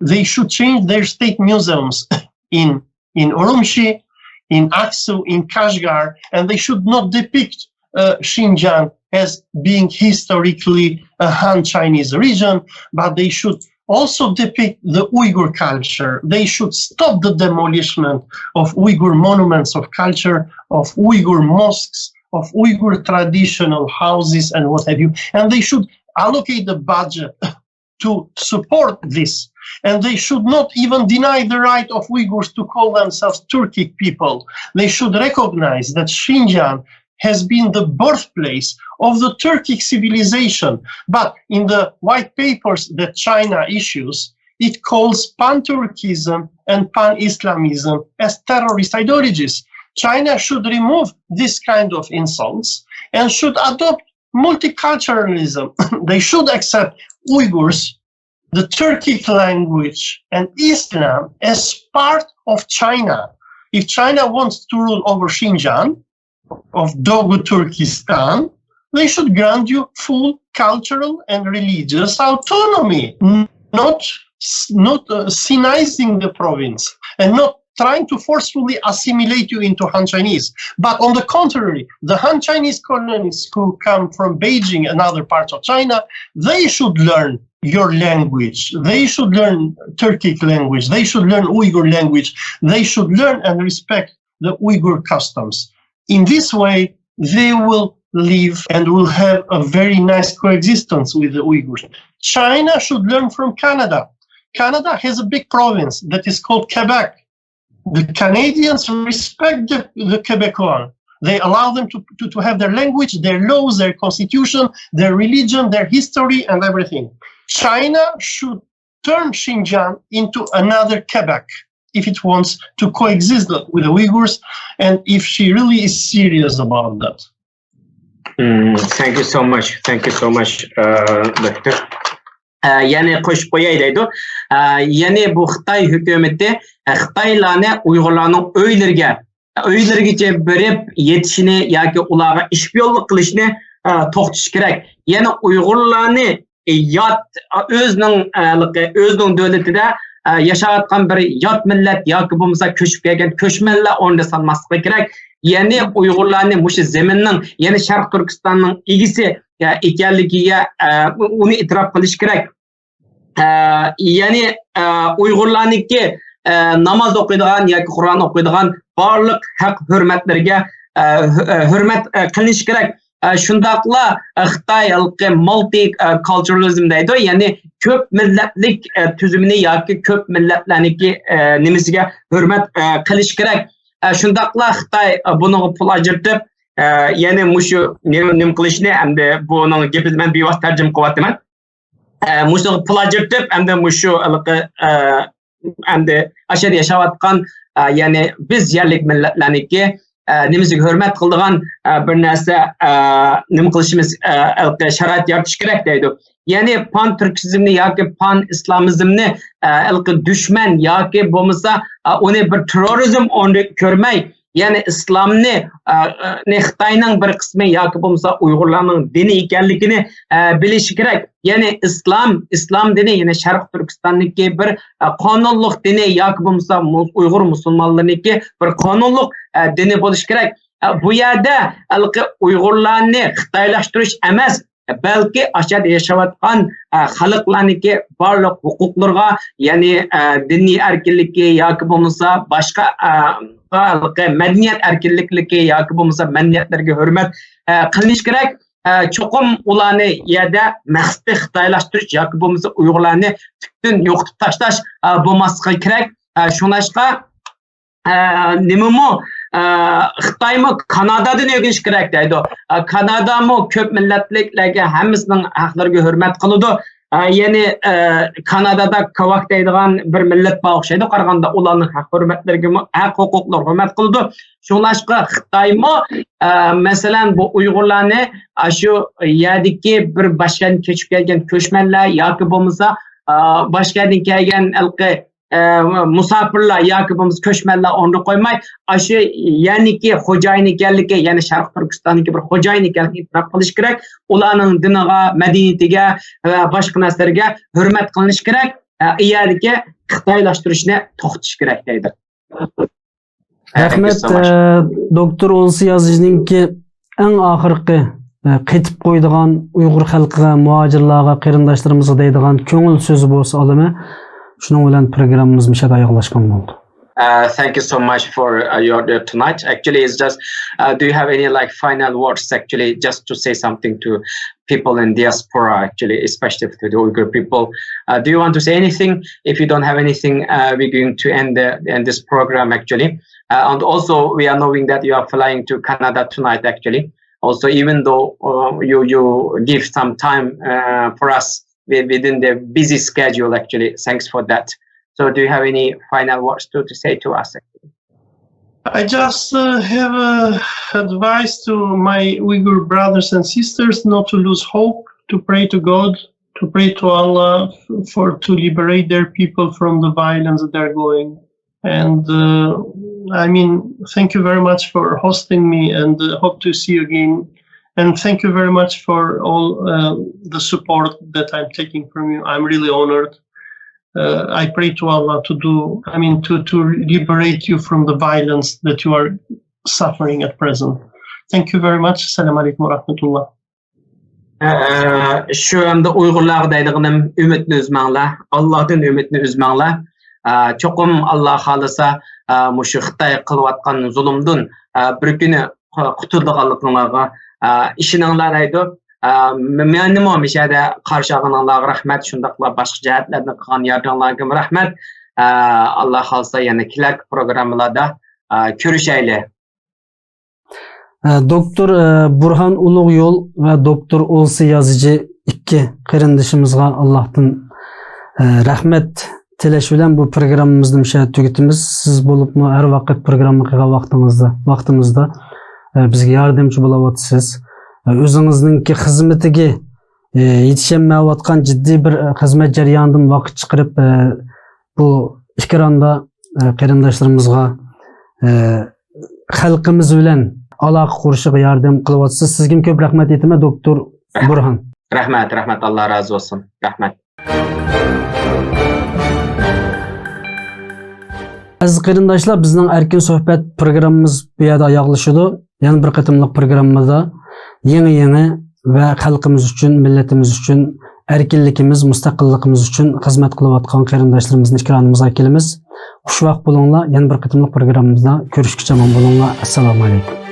They should change their state museums in, in Urumqi, in Aksu, in Kashgar, and they should not depict uh, Xinjiang as being historically a Han Chinese region, but they should also depict the Uyghur culture. They should stop the demolishment of Uyghur monuments of culture, of Uyghur mosques, of Uyghur traditional houses, and what have you. And they should allocate the budget to support this. And they should not even deny the right of Uyghurs to call themselves Turkic people. They should recognize that Xinjiang has been the birthplace of the Turkic civilization. But in the white papers that China issues, it calls pan-Turkism and pan-Islamism as terrorist ideologies. China should remove this kind of insults and should adopt multiculturalism. They should accept Uyghurs, the Turkic language, and Islam as part of China. If China wants to rule over Xinjiang, of Doğu Turkistan, they should grant you full cultural and religious autonomy, not not uh, Sinizing the province and not trying to forcefully assimilate you into Han Chinese. But on the contrary, the Han Chinese colonists who come from Beijing and other parts of China, they should learn your language. They should learn Turkic language. They should learn Uyghur language. They should learn and respect the Uyghur customs. In this way, they will live and will have a very nice coexistence with the Uyghurs. China should learn from Canada. Canada has a big province that is called Quebec. The Canadians respect the, the Quebecois. They allow them to, to, to have their language, their laws, their constitution, their religion, their history, and everything. China should turn Xinjiang into another Quebec if it wants to coexist with the Uyghurs and if she really is serious about that. Mm, thank you so much. Thank you so much, uh, Doctor. ئە، يەنى قوشۇپ قوياي دەيدۇ. ئە، يەنى بۇ خىتاي ھۆكۈمىتى، ئە، خىتايلارنى ئۇيغۇرلارنىڭ ئۆيلىرىگە، ئۆيلىرىگىچە بېرىپ يېتىشنى ياكى ئۇلارغا ئىشپىيونلۇق قىلىشنى، ئە، توختىتىشى كېرەك. يەنى ئۇيغۇرلارنى يات، ئۆزىنىڭ، ئە، ئۆزىنىڭ دۆلىتىدە، ئە، ياشاۋاتقان بىر يات مىللەت ياكى بولمىسا كۆچۈپ كەلگەن كۆچمەنلەر ئورنىدا سانماسلىقى كېرەك. يەنى ئۇيغۇرلارنى مۇشۇ زېمىننىڭ، يەنى شەرقىي تۈركىستاننىڭ ئىگىسى، ئە، ئىكەنلىكىگە، ئە، ئۇنى ئېتىراپ قىلىش كېرەك. ئە، يەنى، ئە، ئۇيغۇرلارنىڭكى، ئە، ناماز ئوقۇيدىغان ياكى قۇرئان ئوقۇيدىغان بارلىق ھەق ھۆرمەتلىرىگە، ئە، ھۆ-، ئە، ھۆرمەت، ئە، قىلىنىشى كېرەك. ئە، شۇنداقلا، ئە، خىتاي ھېلىقى مالتى، ئە، كالچۇرالىزم دەيدۇ، يەنى كۆپ مىللەتلىك، ئە، تۈزۈمىنى ياكى كۆپ مىللەتلەرنىڭكى، ئە، نېمىسىگە ھۆرمەت، ئە، قىلىش كېرەك. ئە، شۇنداقلا خىتاي، ئە، بۇنىڭغا پۇل ئاجرىتىپ، ئە، يەنى مۇشۇ نېمە، نېمە قىلىشنى، ئەمدى بۇنىڭ گېپىنى مەن بىۋاسىتە تەرجىمە قىلىۋاتىمەن. ئە، مۇشۇنىڭغا پۇل ئاجرىتىپ، ئەمدى مۇشۇ ھېلىقى، ئە، ئەمدى ئاشۇ يەردە ياشاۋاتقان، ئە، يەنى بىز يەرلىك مىللەتلەرنىڭكى، ئە، نېمىسىگە ھۆرمەت قىلىدىغان، ئە، بىر نەرسە، ئە، نېمە قىلىشىمىز، ئە، ھېلىقى شارائىت يارىتىش كېرەك دەيدۇ. يەنى پان تۈركىزمنى ياكى پان ئىسلامىزمنى، ئە، ھېلىقى دۈشمەن ياكى بولمىسا، ئە، ئۇنى بىر تېررورىزم ئورنى كۆرمەي، يەنى ئىسلامنى، ئە، ئە، نى خىتاينىڭ بىر قىسمى ياكى بولمىسا ئۇيغۇرلارنىڭ دىنى ئىكەنلىكىنى، ئە، بىلىشى كېرەك. يەنى ئىسلام، ئىسلام دىنى، يەنى شەرقىي تۈركىستاندىكى بىر، ئە، قانۇنلۇق دىنى ياكى بولمىسا مۇ-، ئۇيغۇر مۇسۇلمانلىرىنىڭكى بىر قانۇنلۇق، ئە، دىنى بولۇشى كېرەك. ئە، بۇ يەردە ھېلىقى ئۇيغۇرلارنى خىتايلاشتۇرۇش ئەمەس، بەلكى ئاشۇ يەردە ياشاۋاتقان، ئە، خەلقلەرنىڭكى بارلىق ھوقۇقلىرىغا، يەنى، ئە، دىنىي ئەركىنلىكى ياكى بولمىسا باشقا، ئە، ھېلىقى مەدەنىيەت ئەركىنلىكى ياكى بولمىسا مەدەنىيەتلەرگە ھۆرمەت، ئە، قىلىنىشى كېرەك. ئە، چوقۇم ئۇلارنى يەردە مەقسىتى خىتايلاشتۇرۇش ياكى بولمىسا ئۇيغۇرلارنى پۈتۈن يوقىتىپ تاشلاش، ئە، بولماسلىقى كېرەك. ئە، شۇڭلاشقا، ئە، نېمىمۇ، ئە، خىتايمۇ كانادادىن ئۆگىنىش كېرەك دەيدۇ. ئە، كانادامۇ كۆپ مىللەتلىكلەرگە ھەممىسىنىڭ ھەقلىرىگە ھۆرمەت قىلىدۇ. ئە، يەنى، ئە، كانادادا كاۋاك دەيدىغان بىر مىللەت بار ئوخشايدۇ. قارىغاندا ئۇلارنىڭ ھەق ھۆرمەتلىرىگىمۇ، ھەق ھوقۇقلىرىغا ھۆرمەت قىلىدۇ. شۇڭلاشقا خىتايمۇ، ئە، مەسىلەن، بۇ ئۇيغۇرلارنى ئاشۇ يەردىكى بىر باشقا يەردىن كۆچۈپ كەلگەن كۆچمەنلەر ياكى بولمىسا، ئە، باشقا يەردىن كەلگەن ھېلىقى، ئە، مۇساپىرلار ياكى بولمىسا كۆچمەنلەر ئورنىدا قويماي، ئاشۇ يەرنىڭكى خوجايىنى ئىكەنلىكى، يەنى شەرقىي تۈركىستاننىڭكى بىر خوجايىنى ئىكەنلىكىنى ئېتىراپ قىلىش كېرەك. ئۇلارنىڭ دىنىغا، مەدەنىيىتىگە ۋە باشقا نەرسىلەرگە ھۆرمەت قىلىنىشى كېرەك. ئە، ئۇ يەردىكى خىتايلاشتۇرۇشنى توختىتىش كېرەك دەيدۇ. رەھمەت، ئە، دوكتور ئولسى يازىچىنىڭكى ئەڭ ئاخىرقى، ئە، قېتىپ قويىدىغان ئۇيغۇر خەلقىگە، مۇھاجىرلارغا، قېرىنداشلىرىمىزغا دەيدىغان كۆڭۈل سۆزى بولسا ئالىمەن. شۇنىڭ بىلەن پروگراممىمىز مۇشۇ يەردە ئاياغلاشقان بولدى. Uh, thank you so much for, uh, your, your tonight. Actually, it's just, uh, do you have any, like, final words, actually, just to say something to people in diaspora, actually, especially to the Uyghur people? Uh, do you want to say anything? If you don't have anything, uh, we're going to end the, end this program, actually. Uh, and also, we are knowing that you are flying to Canada tonight, actually. Also, even though, uh, you, you give some time, uh, for us wi-, within the busy schedule, actually, thanks for that. So, do you have any final words to, to say to us? I just, uh, have a advice to my Uyghur brothers and sisters not to lose hope, to pray to God, to pray to Allah f-, for to liberate their people from the violence that they're going. And, uh, I mean, thank you very much for hosting me, and, uh, hope to see you again. And thank you very much for all, uh, the support that I'm taking from you. I'm really honored. Uh, I pray to Allah to do, I mean, to, to liberate you from the violence that you are suffering at present. Thank you very much. Assalamu alaikum wa rahmatullah. ئە، شۇ ئەمدى ئۇيغۇرلارغا دەيدىغىنىم، ئۈمىدنى ئۈزمەڭلار، ئاللادىن ئۈمىدنى ئۈزمەڭلار. ئە، چوقۇم ئاللا خالىسا، ئە، مۇشۇ خىتاي قىلىۋاتقان زۇلۇمدىن، ئە، بىر كۈنى قۇ-، قۇتۇلىدىغانلىقىڭلارغا، ئە، ئىشىنىڭلار دەيدۇ. ئە، م-، مېنىمۇ مۇشۇ يەردە قارشى ئالغىنىڭلارغا رەھمەت، شۇنداقلا باشقا جەھەتلەردىن قىلغان ياردىمىڭلاردىنمۇ رەھمەت. ئە، ئاللا خالىسا يەنە كېلەركى پروگراممىلاردا، ئە، كۆرۈشەيلى. ئە، دوكتور، ئە، بۇرھان ئۇلۇغ يول ۋە دوكتور ئولسى يازىجى ئىككى قېرىندىشىمىزغا ئاللاھتىن، ئە، رەھمەت تىلەش بىلەن بۇ پروگراممىمىزنى مۇشۇ يەردە تۈگىتىمىز. سىز بولۇپمۇ ھەر ۋاقىت پروگرامما قىلغان ۋاقتىڭىزدا، ۋاقتىمىزدا، ئە، بىزگە ياردەمچى بولاۋاتىسىز. ئە، ئۆزىڭىزنىڭكى خىزمىتىگە، ئە، يېتىشەلمەيۋاتقان جىددىي بىر، ئە، خىزمەت جەريانىدىن ۋاقىت چىقىرىپ، ئە، بۇ ئېكراندا، ئە، قېرىنداشلىرىمىزغا، ئە، خەلقىمىز بىلەن ئالاقە قۇرۇشىغا ياردەم قىلىۋاتىسىز. سىزگىمۇ كۆپ رەھمەت ئېيتىمەن، دوكتور بۇرھان. رەھمەت، رەھمەت، ئاللا رازى بولسۇن. رەھمەت. ئەزىز قېرىنداشلار، بىزنىڭ ئەركىن سۆھبەت پروگراممىمىز بۇ يەردە ئاياغلىشىدۇ. يەنە بىر قېتىملىق پروگراممىدا يېڭى-يېڭى ۋە خەلقىمىز ئۈچۈن، مىللىتىمىز ئۈچۈن، ئەركىنلىكىمىز، مۇستەقىللىقىمىز ئۈچۈن خىزمەت قىلىۋاتقان قېرىنداشلىرىمىزنى ئېكرانىمىزغا ئەكېلىمىز. خۇشۋاق بولۇڭلار، يەنە بىر قېتىملىق پروگراممىمىزدا كۆرۈشكىچە ئامان بولۇڭلار. ئەسسالامۇ ئەلەيكۇم.